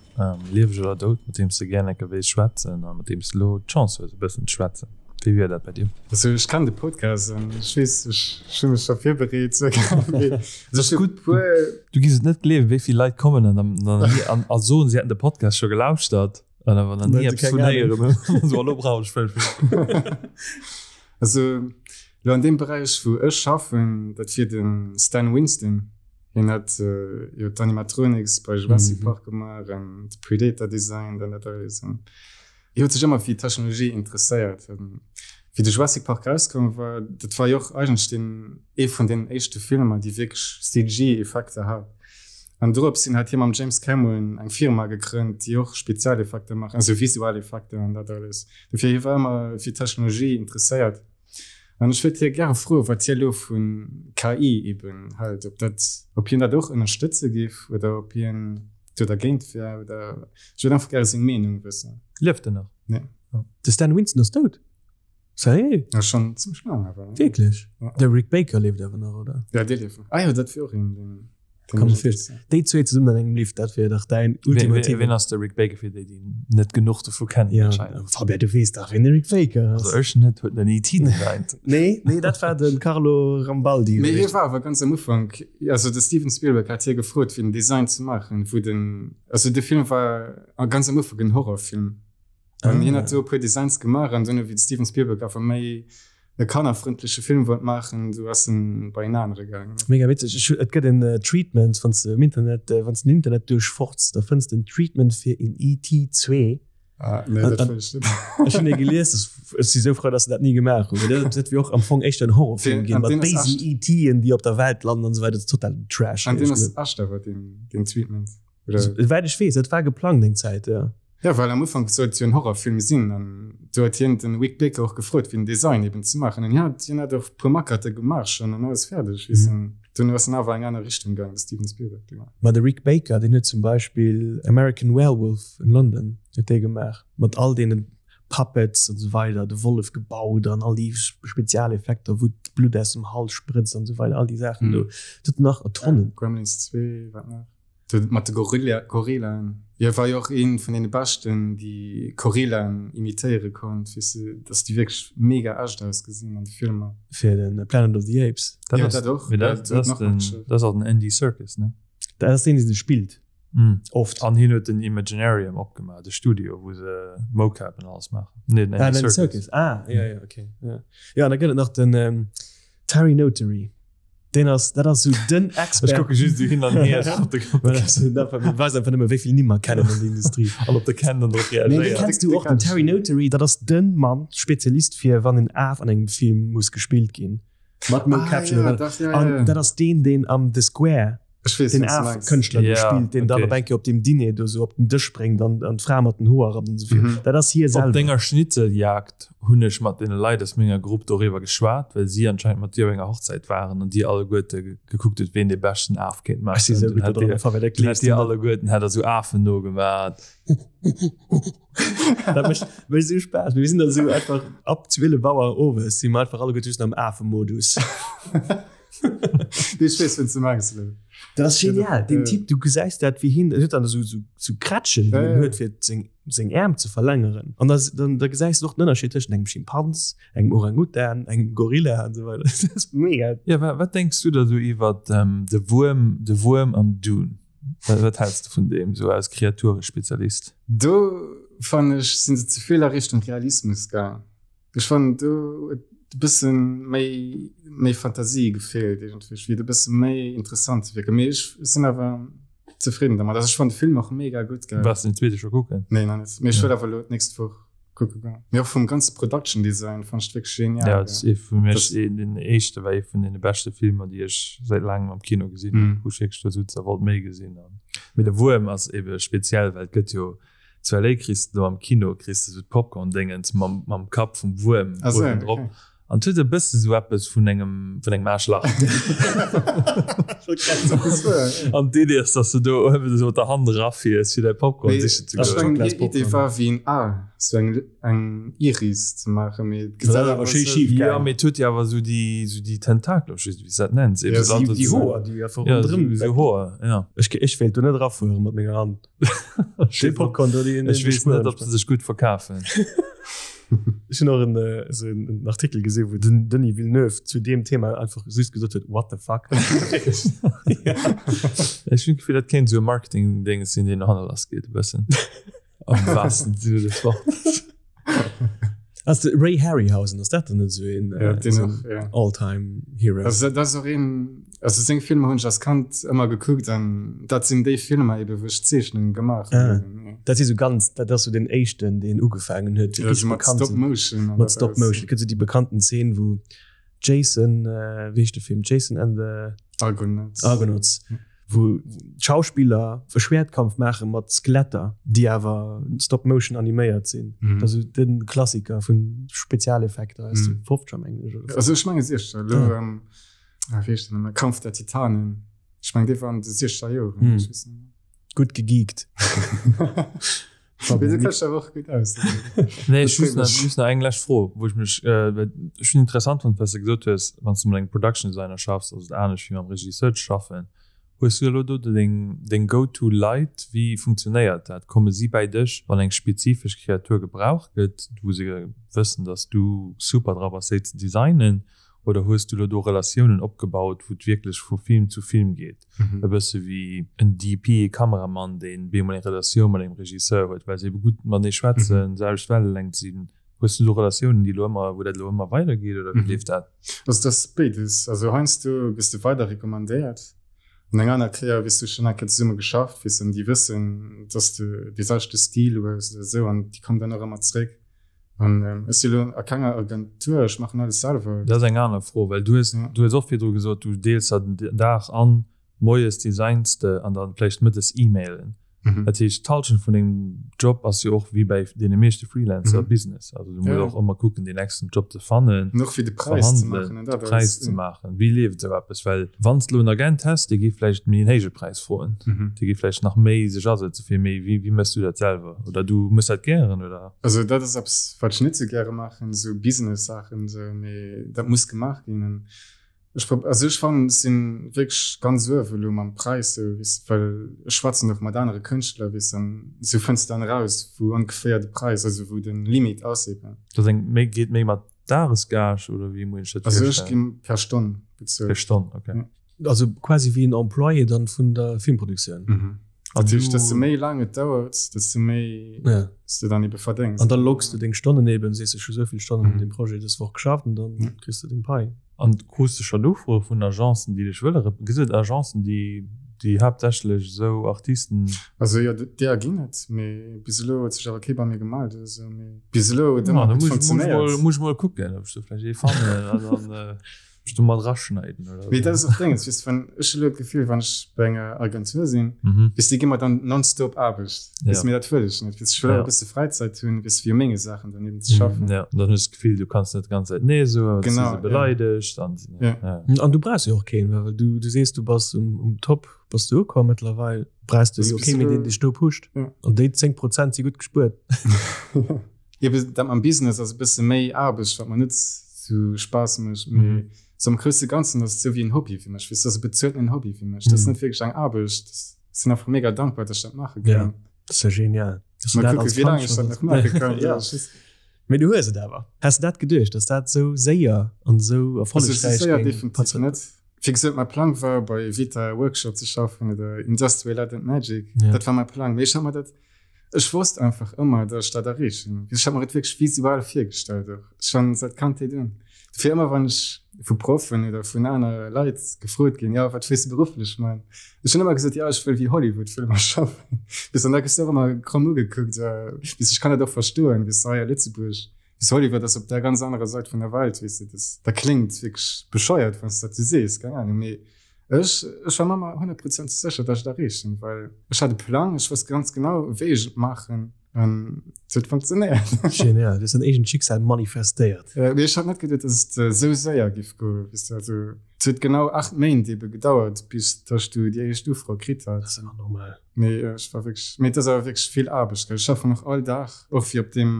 Lieweg oder dout, mat deem s de gär enke wéilst schwätzen a mat deem s de elo d'Chance hues e bëssen ze schwätzen. Wéi wier dat bei dir? Also ech kennen de Podcast an ech weess, ech hu mech scho virbereet. Also ech hu puer. Du giss et net gleewen, wéi vill Leit kommen an dann a soen, si hätten de Podcast scho gelauschtert an awer nach ni eppes vun héieren hunn. Sou, elo brauch ech 5 Minutten. Also elo an deem Beräich wou ech schaffen, dat wier de Stan Winston. Hien hat jo d'Animatronics bei Jurassic Park gemaach an de Predator designt an dat alles. Hie huet sech ëmmer fir Technologie interesséiert. Wéi de Jurassic Park rauskomm war, dat war jo och eigentlech deen ee vun den éischte Filmer, déi wierklech CG-Effekter hat. An dorops hin hat hie mam James Cameron eng Firma gegrënnt, déi och Spezialeffekter maachen, also visuell Effekter an dat alles. Dofir hie war ëmmer fir Technologie interesséiert. An ech wéilt hie gäre froen, wat hie elo vu KI eben hält, ob dat, ob hien dat och ënnerstëtze géif oder ob hien do dergéint wär oder ech wéilt einfach gäre seng Meenung wëssen. Lieft en nach? Nee. De Stan Winston ass dout? Sérieux? Ja, schon ziemlech laang awer. Wierklech? Ja. De Rick Baker lieft awer nach, oder? Ja, dee lieft nach. Ah jo, dat wier och een, deen. Kann mir virstellen. Déi zwee zesummen an engem Lift, dat wier dach däin ultimativen. Wien ass de Rick Baker fir déi, déi net genuch dovu kennen? Ja, Fabien, du weess dach, wien de Rick Baker ass. Also ech net, huet den ET designt. Nee, nee, dat war de Carlo Rambaldi. Mee hie war awer ganz am Ufank, also de Steven Spielberg hat hie gefrot, fir den Design ze maachen, wou den, also de Film war ganz am Ufank en Horrorfilm. An hien hat do e puer Designs gemaach an dunn, wéi de Steven Spielberg awer méi e kannerfrëndleche Film wollt maachen, du ass en bei en anere gaangen. Mega witzeg. Ech, et gëtt en Treatment, wann s de im Internet, wann s de den Internet duerchforts, da fënns de en Treatment fir en ET 2. Ah, nee, dat wëll ech net. Ech hunn e gelies, ech si sou frou, dass se dat ni gemaach hunn. Well dat wier och am Fong éischter en Horrorfilm ginn, mat béisen ETen, déi op der Welt landen an esou weider. Dat ass total Trash. An deen ass echt awer, deen, deen Treatment? Souwäit ech weess, et war geplangt eng Zäit, jo. Jo, well am Ufank sollt et jo en Horrorfilm sinn an do huet hien den Rick Baker och gefrot fir den Design eben ze maachen an hien hat hien hat och e puer Maquette gemaach schonn an alles fäerdeg, weess en. Dunn ass en awer eng aner Richtung gaangen, de Steven Spielberg do. Ma de Rick Baker, deen huet zum Beispill American Werewolf in London huet dee gemaach, mat all deenen Puppets an esou weider, de Wollef gebaut an all déi Spezialeffekter, wou d'Blutt aus dem Hals sprëtzt an esou weider, all déi Saachen do. Dat huet nach Tonnen. Gremlins 2, wat nach? Mat de Gorilla, Gorillaen. Hie war jo och een vun deene beschten, déi Gorillaen imitéiere konnt, weess de, dass déi wierklech mega echt ausgesinn an de Filmer. Fir den Planet of the Apes. Dat ass, dat och. Mee dat, dat ass den, dat ass och den Andy Serkis, ne? Dat ass deen, deen se spillt. Mm. Oft. An hien huet den Imaginarium opgemaach, de Studio, wou se Mocap an alles maachen. Nee, den Andy ah, Serkis. Ah, ja, ja, okay. Ja, ja an da gëtt et nach den ähm, Terry Notary. Deen ass, dat ass sou den Expert. Ech kucke just esou hin an hier. Weis einfach nëmme wéi vill Nimm mer kennen an der Industrie. An op de Ken dann drop reagéiert. Nee, dee kenns du och, den Terry Notary, dat ass de Mann, Spezialist fir wann en Af an engem Film muss gespillt ginn. Mat Mocaption. Ah, ja, dat, ja, ja. An dat ass deen, deen am The Square Ech weess, den wien s du mengs. Af-Kënschtler do Ja, spillt, deen dann okay. op eng Kéier op deem Diner do sou op den Dësch spréngt an, an d'Fra mat den Hoer an esou vill. Mhm. Dat ass hie Op selwer. denger Schnitzeljagd hunn ech mat deene Leit aus menger Grupp doriwwer geschwat, well si anscheinend mat dir op enger Hochzäit waren an dir alleguerte gekuckt hutt, ween dee beschten Af kéint Ech si maachen. sou Dunn gutt hätt do dran, dir, Fabian, dat dunn hätt gleefs du dir net. alleguerten hätt der sou Afen nogemat. Dat mécht mécht sou Spaass. Mir sinn dann sou einfach ab 12 Auer owes si mer einfach alleguerte just am Afemodus. Ech weess, wien s du mengs elo. Dat ass genial. Den Ja. Typ, du gesäis dat wéi hien, en huet dann esou, sou, sou Krätschen, déi Ja, en ja. huet fir seng, seng Äerm ze verlängeren. An da, dann, da gesäis du och den Ënnerscheed tëschent engem Schimpans, engem Orang-Utan, engem Gorilla an esou weider. Dat ass mega. Ja, wa, wat denks du da sou iwwert de Wuerm, de Wuerm am Dune? Wat, wat häls de vun deem, sou als Kreaturespezialist? Do fannen ech, sinn se ze vill a Richtung Realismus gaang. Ech fannen do huet e bëssen méi méi Fantasie gefeelt iergendwéi, fir et e bësse méi interessant ze wierken. Mee ech sinn awer zefridden dermat. Also ech fannen de Film och mega gutt gell. Waars de den zweete scho kucken? Nee nach net, mee ech wëll awer elo d'nächst Woch kucke goen. Mee och vum ganze Production Design fannen ech et wierklech genial. Ja, et ass ee vu mech een den éischte war ee vun deene beschte Filmer déi ech säit laangem am Kino gesinn hunn, wou ech wierklech do sutz a wollt méi gesinn. Mee de Wuerm ass ebe speziell, well et gëtt jo Zu LA kriss de do am Kino kriss de sou d'Popcorn-Déngens mam, mam Kapp vum Wuerm Ah, so, uewendrop. okay. An et huet e bësse sou eppes vun engem vun engem Aarschlach. An d'Idee ass, dass du do uewen esou mat der Hand erafiers fir däi Popcorn sichen ze goen. Ech mengen hir Idee war wéi en A, sou eng eng Iris ze maachen, mee et gesäit awer schéi schif Jo, mee et huet jo awer sou déi sou déi Tentakel, ech weess net wéi s de dat nenns, eben déi déi Hoer déi einfach ronderëm sou Hoer, ja. Ech ech wéilt do net erafuere mat menger Hand. Ech weess net, ob se sech gutt verkafen. Ech hunn och en, esou en Artikel gesinn, wou den Denis Villeneuve zu deem Thema einfach just gesot huet, What the fuck? Ech hunn d'Gefill, dat kéint esou e Marketing-Ding sinn, deen no hanne lass geet e bëssen. Am wahrsten Sinne des Wortes. Ass de Ray Harryhausen, ass dat dann net esou een ja, den och, ja. All-time Hero? Also, dat ass och een, also seng Filmer hunn ech als Kand ëmmer gekuckt an dat sinn déi Filmer ebe wou ech Zeechnungen gemaach hunn. Ah, dat si sou ganz, dat ass sou den éischten deen ugefaangen huet, ja, also mat Stop Motion. Mat Stop Motion, gëtt sou déi bekannten Zeen wou Jason, äh, wéi heescht de Film? Jason and the Argonauts. Argonauts. Ja. Wou d'Schauspiller e Schwertkampf maache mat Skeletter, déi awer Stop Motion animéiert sinn. Mhm. Dat ass den Klassiker vun Spezialeffekter aus de 50er mengen ech. Oder Also ech menge sicher elo ah. ähm, ah, wéi heescht den Kampf der Titanen. Ech meng dee war an de 60er Joren. Mhm. Gutt gegeekt. Nee, ech just nach, just nach eng lescht Fro, wou ech mech äh, ech hunn interessant fonnt, wat s de gesot hues, wann s du mat engem Production Designer schaffs, ass et anescht wéi mam Regisseur ze schaffen. Hues du elo do deng, deng Go-to Leit? Wéi funktionéiert dat? Komme si bäi dech, wann eng spezifesch Kreatur gebraucht gëtt, wou se wëssen, datt s du super dra bass, déi ze designen? Oder hues du elo do Relatiounen opgebaut, wou et wierklech vu Film zu Film geet? E bësse wéi en DP, e Kameramann, deen bemol eng Relatioun mat engem Regisseur huet, well se ebe gutt matenee schwätzen, selwecht Wellelängt sinn. Hues du do Relatiounen, déi elo ëmmer, wou dat elo ëmmer weidergeet oder wéi leeft dat? Also et ass béides. Also heiansdo gëss de weider recommandéiert an eng aner Kéier weess du schonn eng Kéier zesumme geschafft, weess an déi wëssen, dass de dee selwechte Stil hues oder esou an déi kommen dann och ëmmer zréck. An ech si lo a kenger Agentur, ech maachen alles selwer. Dat ass eng aner Fro, well du hues, du hues och virdru gesot, du deels der den Dag an, moies designs de an dann vläicht mëttes e-mailen. Dat heescht, d'Hallschent vun dengem Job ass jo och wéi bäi deene meeschte Freelancer Business. Also du muss och ëmmer kucken, deen nächsten Job ze fannen, An och fir de Präis ze maachen an dat alles. Präis ze maachen. Wéi leeft esou eppes? Well wann s de elo en Agent häss, dee géif vläicht méi en héije Präis froen, dee géif vläicht nach méi sech asetze fir méi. Wéi méchs du dat selwer? Oder du méchs dat gären, oder? Also dat ass eppes wat ech net sou gäre maachen, sou Business-Saachen sou, mee dat muss gemaach ginn. An ech prob also ech fannen ech sinn wierklech ganz uewe elo mam Präis sou, weess de, well ech schwätzen och mat anere Kënschtler, weess de, an sou fënns de dann eraus wou ongeféier de Präis, also wou de Limit ass eben. Dat ass eng méi geet méi mat Dagesgage oder wéi muss ech dat virstellen? Also ech ginn per Stonn bezuelt. Per Stonn, okay. Ja. Also quasi wéi en Employé dann vun der Filmproduktioun. Mhm. Dat heescht, desto méi laang et dauert, desto méi ja. s du dann ebe verdéngs. An dann loggs du deng Stonnen eben, sees ech hu souvill Stonnen an dem Projet dës Woch geschafft an dann ja. kriss du deng Pai. An krus du schonn Ufroe vun Agencen, déi dech wëlle rep-, gëtt et Agencen, déi, déi haaptsächlech esou Artisten. Also jo, deeër ginn et, mee bis elo huet sech awer kee bei mir gemellt oder esou, mee bis elo huet ëmmer gutt funktionéiert. Muss ech mol kucken, ob ech do vläicht ee fannen an dann. Ech du mat raschneiden oder Mee dat ass och Dénges, weess de, wann ech hu lo d'Gefill, wann ech bei enger Agentur sinn, mhm. weess déi gi mer dann nonstop Aarbecht. Ja. Weess mir dat wëll ech net. Weess ech wëll ja. e bësse Fräizäit hunn, weess fir menge Saachen dann eben ze schaffen. Ja, dann hues d'Gefill, du kanns net ganz Zäit nee soen, genau, se beleidegt ja. An, ja. Ja. An du brauchs jo och keen, well du, du sees, du bass um, um Top, bass du ukomm mëttlerweil, brauchs du jo kee méi, deen dech do pusht. Ja. An déi 10 Prozent si gutt gespuert. Eben dat mam Business ass e bësse méi Aarbecht, wat mer net sou Spaass mécht, mee sou am grousse Ganzen ass et sou wéi en Hobby fir mech, weess du, ass e bezueltenen Hobby fir mech. Dat ass net wierklech eng Aarbecht. Ech sinn einfach mega dankbar, datt ech dat maache kann. Ja, dat ass ja genial. Dass du dat als Kand schon nach maache kann. Ja. Mee du hues et awer. Häss de dat geduecht, dass dat sou séier an sou erfollegräich géing definitiv net. Wéi gesot, mäi Plang war bei Weta Workshop ze schaffen oder Industrial Light and Magic. Dat war mäi Plang, mee ech hat mer dat Ech wosst einfach ëmmer, datt ech dat erreechen. Ech hat mer et wierklech visuell virgestallt och schonn säit Kandheet un. Dofir ëmmer wann ech vu Proffen oder vun anere Leit gefrot ginn, jo wat wëlls de berufflech man? Ech hunn ëmmer gesot, jo ech wëll wéi Hollywood-Filmer schaffen. Bis an da gëss du och ëmmer kromm ugekuckt. Bis ech kann dat och verstoen, weess de hei a Lëtzebuerg, bis Hollywood ass op där ganz anerer Säit vun der Welt, weess de, dat kléngt wierklech bescheuert wann s de dat esou sees, keng Ahnung, mee Ech, ech war mer ëmmer 100 Prozent sécher, dass ech et erreechen, well ech hat e Plang, ech wousst ganz genau, wéi ech et maachen. An et huet funktionéiert. Genial, du hues däin eegent Schicksal manifestéiert. Mee ech hat net geduet, dass et esou séier giff goen, weess de. Also et huet genau 8 Méint ebe gedauert, bis dass ech du déi éischt Ufro kritt hat. Dat ass awer normal. Mee ech war wierklech, mee et ass awer wierklech vill Aarbecht, gell. Ech schaffen och all Dag, och fir op deem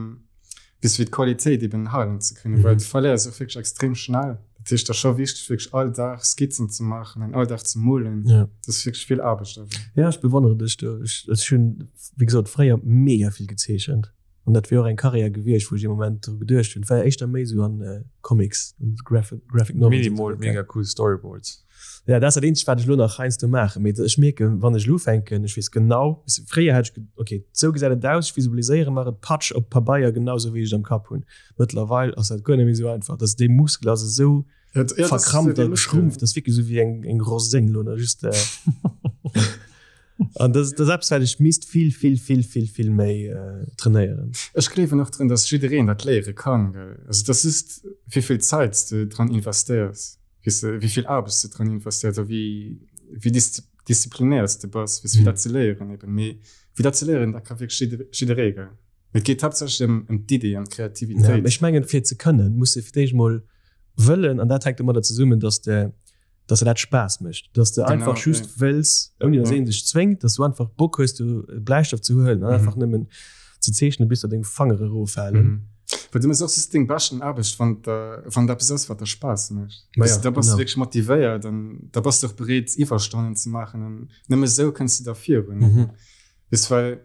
bis fir d'Qualitéit eben halen ze kënnen, well du verléiers och wierklech extrem schnell. Dat heescht, et ass scho wichteg, wierklech all Dag Skizzen ze maachen an all Dag ze molen. Ja. Dat ass wierklech vill Aarbecht awer. Ja, ech bewonnere dech do. Ech, ech hunn, wéi gesot, fréier mega vill gezeechent an dat wier och eng Karriär gewiescht, wou ech ee Moment dru geduecht hunn. Et war ja éischter méi esou an Comics, an Graphic, Graphic Novels. Mini moolt mega cool Storyboards. Ja, dat ass dat eenzegt, wat ech elo nach heiansdo maachen. Mee ech mierken, wann ech elo ufänken, ech weess genau, weess de, fréier hat ech, okay, esou gesäit et aus, ech visualiséiere mer et, patsch, op Pabeier, genau esou wéi ech et am Kapp hunn. Mëttlerweil ass dat guer net méi esou einfach. Dat dee Muskel ass esou verkrampft a geschrumpft, dat ass wierklech esou wéi eng, eng Roséng elo, ne, just. An dat, dat ass eppes, wat ech misst vill, vill, vill, vill, vill méi trainéieren. Ech gleewen och drun, dass jiddereen dat léiere kann, gell. Also, et ass just, wéi vill Zäit s de dran investéiers. Weess de, wéi vill Aarbecht s de dran investéiers a wéi, wéi disziplinéiert s de bass, weess, fir dat ze léieren eben. Mee fir dat ze léieren, dat ka wierklech jidde, jidderee, gell. Mee et geet haaptsächlech ëm, ëm d'Idee an d'Kreativitéit. Ja, ech mengen, fir et ze kënnen, muss de fir d'éischt mol wëllen, an dat hänkt domadder zesummen, dass de, dass der dat Spaass mécht, dass de einfach just ja. wëlls, ouni dass een dech zwéngt, dass du einfach Bock hues, du e Bläistëft ze huelen an mhm. einfach nëmmen ze zeechnen, bis der deng Fangere eroffalen. Mhm. Well du muss och just deng beschten Aarbecht, wann der, wann der eppes ass, wat der Spaass mécht. Ma ja, da bass du wierklech motivéiert an da bass du och bereet, Iwwerstonnen ze maachen an nëmme sou kënns du da virun. Mhm. Weess, well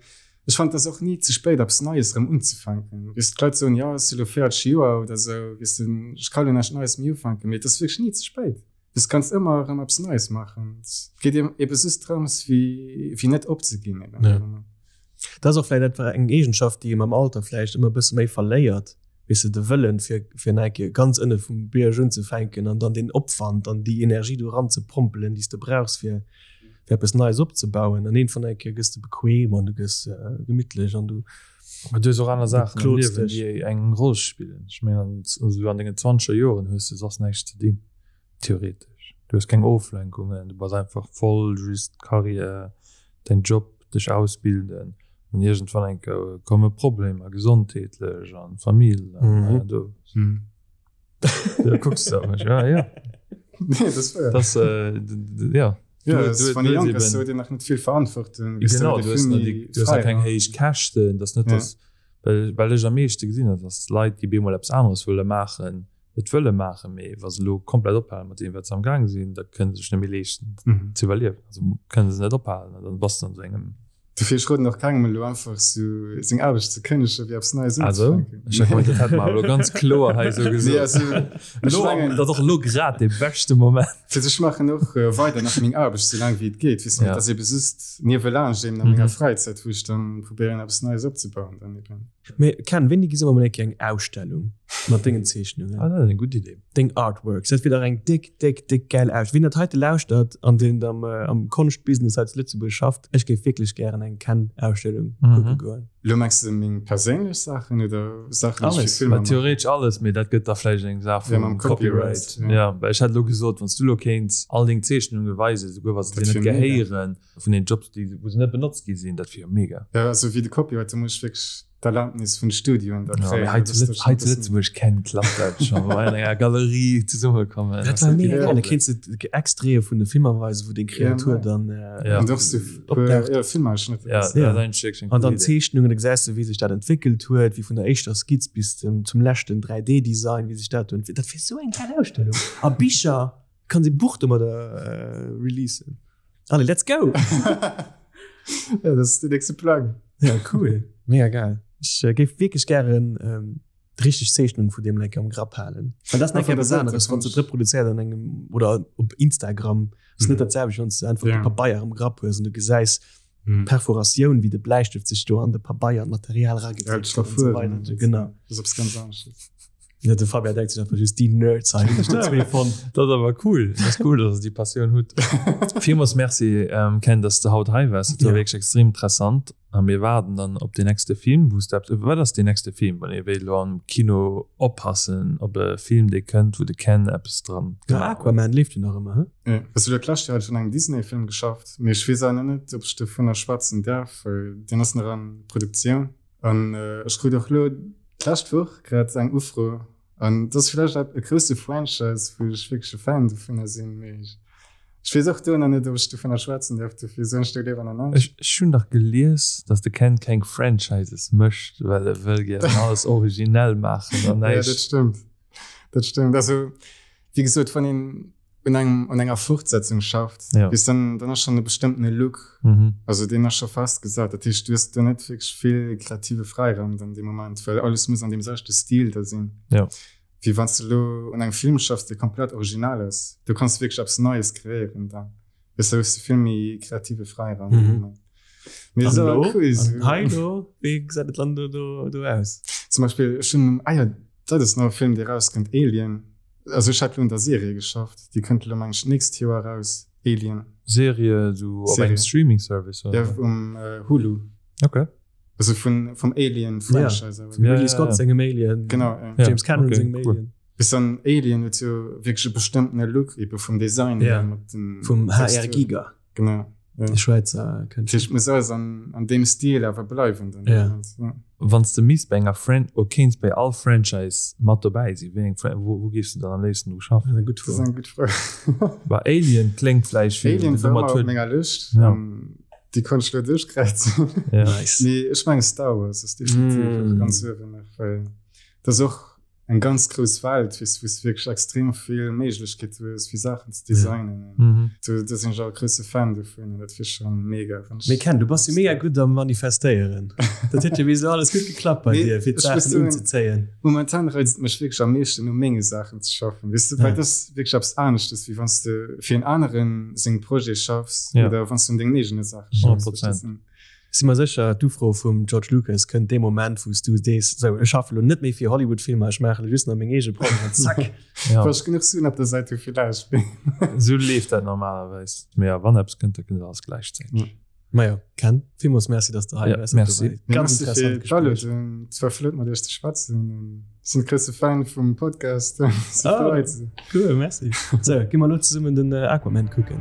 ech fand das och ni ze spéit eppes Neies erëm unzefänken. Weess, d'Leit soen, jo, ech si lo 40 Joer oder sou, weess de, ech ka lo näischt Neies méi ufänken, mee et ass wierklech ni ze spéit. Weess, du kanns ëmmer erëm eppes Neies maachen. Et geet ebe just drëms, wéi, wéi net opzeginn eben. Ja. Dat ass och vläicht einfach eng Eegenschaft, déi ee mam Alter vläicht ëmmer e bësse méi verléiert, weess de, de Wëllen, fir, fir nach eng Kéier ganz ënne vum Bierg unzefänken an dann deen Opwand an déi Energie do eranzepompelen, déi s de brauchs, fir, fir eppes Neies opzebauen. An iergendwann eng Kéier gëss de bequem an du gëss gemittlech an du. Mä du hues och aner Saachen am Liewen, déi eng Roll spillen. Ech mengen, also an dengen zwanzeger Joren hues de soss näischt ze dinn, theoretesch. Du hues keng Oflenkungen, du bass einfach voll just Karriär, däin Job, dech ausbilden. An iergendwann eng Kéier komme Problemer, gesondheetlech an Famill an do. Da kucks du mech ja, ja. Nee, das war das, äh, ja. Ja, du, du, du, du, du, du nach net vill Verantwortung genau, du hast, die, du hast keng héich Käschten das net ja. das, well, well ech am meeschte gesinn hat dass Leit déi bemol eppes aneres wëlle maachen et wëlle maachen mee wa se lo komplett ophalen mat deem wat se am Gang sinn da kënne se sech net méi leeschten mhm. ze iwwerliewen also kënne se net ophalen dann bass du an so engem Dofir ech roden och kengem elo einfach sou seng Aarbecht ze kënnegen fir eppes Neies Also unzefänken. ech hat dat hätt mer elo ganz kloer hei sou Nee, gesot. also ech Elo, mengen dat ass och elo grad dee beschte Moment. fir ech maachen och weider nach meng Aarbecht sou laang wéi et geet, weess de, Ja. et ass ebe just niewelaanscht eben a menger Mhm. Fräizäit wou ech dann probéieren eppes Neies opzebauen dann eben. Mee Ken, wéini gesi mer mol eng Kéier eng Ausstellung mat dengen Zeechnungen? Ah, dat ass eng gutt Idee. Deng Artworks, dat wier dach eng déck, déck, déck gäil Ausstellung. Wien dat heite lauschtert an deen am, am Konschtbusiness hei zu Lëtzebuerg schafft, ech géif wierklech gären eng Ken-Ausstellung kucke goen. Lo mengs de meng perséinlech Saachen oder Saachen, déi ech fir Alles. Filmer Well maachen? theoretesch alles, mee dat gëtt da vläicht eng Saach Ja, mam vum Copyright, Copyright. ja. Ja, well ech hätt elo gesot, wann s du elo kéints all deng Zeechnunge weisen, souguer wa se Dat dir net wier mega. gehéieren, vun den Jobs, déi, wou se net benotzt gi sinn, dat wier jo mega. Ja, also wéi de Copyright, do muss ech wierklech d'Erlaabnis vun de Studioen da Ja, kréien. mee hei Dat zu ass da Lëtz, schon hei e zu bëssen. Lëtzebuerg kennt klappt dat schon, wa mer an enger Galerie zesummekommen. Dat war mega Ja. geil. Da kéints de Extraite vun de Filmer weisen, wou deng Ja, Kreatur mei. dann äh, Ja. An och sou puer, opdaucht. ja, Filmausschnëtter. Ja, das- dat Ja. ass eigentlech wierklech eng An cool dann Idee. Zeechnungen, da gesäis de, wéi sech dat entwéckelt huet, wéi vun der éischter Skizz bis zum, zum leschten 3D-Design, wéi sech dat do entwéckelt. Dat wier sou eng geil Ausstellung. A Bicher, Kanns ee Buch domadder releasen. Allez, let's go! Ja, dat ass de nächste Plang. Ja, cool. Mega geil. Ech äh, géif wierklech gären ähm, d'richteg Zeechnung vu deem Lenker am Grapp halen. Well dat ass nach eppes aneres, wann s du et reproduzéiert an engem oder op Instagram. Ass net dat selwecht, wann s du einfach de Ja. Pabeier am Grapp hues an du gesäis Mhm. d'Perforatioun, wéi de Bläistëft sech do an de Pabeier an d'Material Ja, eragedréckt d'Schraffuren huet an esou weider. an dat. Genau. Dat ass eppes ganz anesches. Ja, de Fabian denkt sech einfach just déi Nerds hei hunn ech der zwee fonnt. Dat ass awer cool. Dat ass cool, dass der déi Passioun hutt. Villmools Merci, Ken, dass de haut hei waars. Dat war Ja. wierklech extrem interessant. A mir waarden dann op deen nächste Film, wou s de eppes, wat ass deen nächste Film, wann ee wéilt elo am Kino oppassen op e Film, dee kënnt, wou de Ken eppes dran Ja, gemaach huet? Aquaman leeft jo nach ëmmer, he? Ja, also dat lescht Joer hat ech un engem Disney-Film geschafft, mee ech weess awer nach net, ob ech dovunner schwätzen däerf, well deen ass nach an Produktioun. An ech krut och elo d'lescht Woch grad eng Ufro, an dat ass vläicht e grousse Franchise, wou ech wierklech e Fan dovunner sinn, mee ech weess och do nach net, ob ech dovunner schwätzen däerf, dofir soen ech do léiwer nach näischt. Ech hunn dach gelies, datt de Ken keng Franchises mécht, well e wëll gären alles originell maachen an näischt. Jo, dat stëmmt. Dat stëmmt. Also, wéi gesot, wann een un engem un enger Fortsetzung schafft ja. Bis dann dann ass schon e bestëmmtene Look mhm. also den ass schon festgesat dat heescht du hast du net wirklich vill kreative Freiraum dann de Moment well alles muss an dem selchte Stil da sinn ja. Wie wann du lo un engem Film schaffst de komplett original ass du kannst wirklich eppes Neues kreéieren dann bis du hast du vill méi kreative Freiraum mhm. Mee so lo, cool, so. Hei do, wéi gesäit et dann do, do, do aus? Zum Beispiel schon ah ja, dat ass nach e Film dee rauskënnt Alien Also ech hat lo un der Serie geschafft, déi kënnt elo meng ech d'nächst Joer eraus, Alien. Serie sou op engem Streaming Service oder? Ja um Hulu. Okay. Also vun vum Alien Franchise. Ja, vum Ridley Scott sengem Alien. Genau ja. James Cameron sengem Alien. Bis an Alien huet jo wierklech e bestëmmtene Look ebe vum Design hier mat den Vum HR Giger. Genau. Ja. De Schwäizer Kënschtler. Dat muss alles an, an deem Stil awer bleiwen. Dann. Ja. Ja. Wann s de misst bei enger Fran oder kéints bei all Franchise mat dobäi sinn, wéi eng Fran wou, wou géifs de dann am léifsten dru schaffen? Dat ass eng gutt Fro. Dat ass eng gutt Fro. Bei Alien kléngt vläicht wéi Alien war ëmmer op menger Lëscht. Ja. Um, déi konnt ech lo duerchkräizen. Ja. Nice. Mee ech menge Star Wars ass definitiv mm. ganz uewen nach, well dat ass och eng ganz grouss Welt, weess, wou s de wierklech extrem vill Méiglechkeete hues, fir Saachen ze designen. Mhm. Do, do sinn ech och e grousse Fan dovun an dat wier scho mega, wann ech. Mee Ken, du bass jo mega gutt am Manifestéieren. Dat huet jo bis elo alles gutt geklappt bei Mee dir, fir ech muss d'Saachen soen, unzezéien. momentan reizt et mech wierklech am meeschten, u menge Saachen ze schaffen, weess de, well Ja. dat ass wierklech eppes aneschtes, wéi wann s de fir en aneren seng Projet schaffs Ja. oder wann s du un dengen eegene Saache schaffs, 100%. verstees de? Si mer sécher, d'Ufro vum George Lucas kënnt dee Moment, wou s du sees, sou, ech schaffe lo net méi fir Hollywood-Filmer, ech maache lo just nach meng eege Projeten, zack. Ja. Wa ech genuch Suen op der Säit hu villäicht. Sou leeft dat normalerweis. Mee ja, wann eppes kënnt, da kënnt alles gläichzäiteg. Ja. Majo, Ken, villmools Merci, dass de hei Ja, waars. merci. Ganz Merci fir interessant Gespréich. d'Aluedung. Et war flott mat iech ze schwätzen. Sinn grousse Fan vum Podcast. Oh, cool, merci. Sou, gi mer lo zesummen den Aquaman kucken.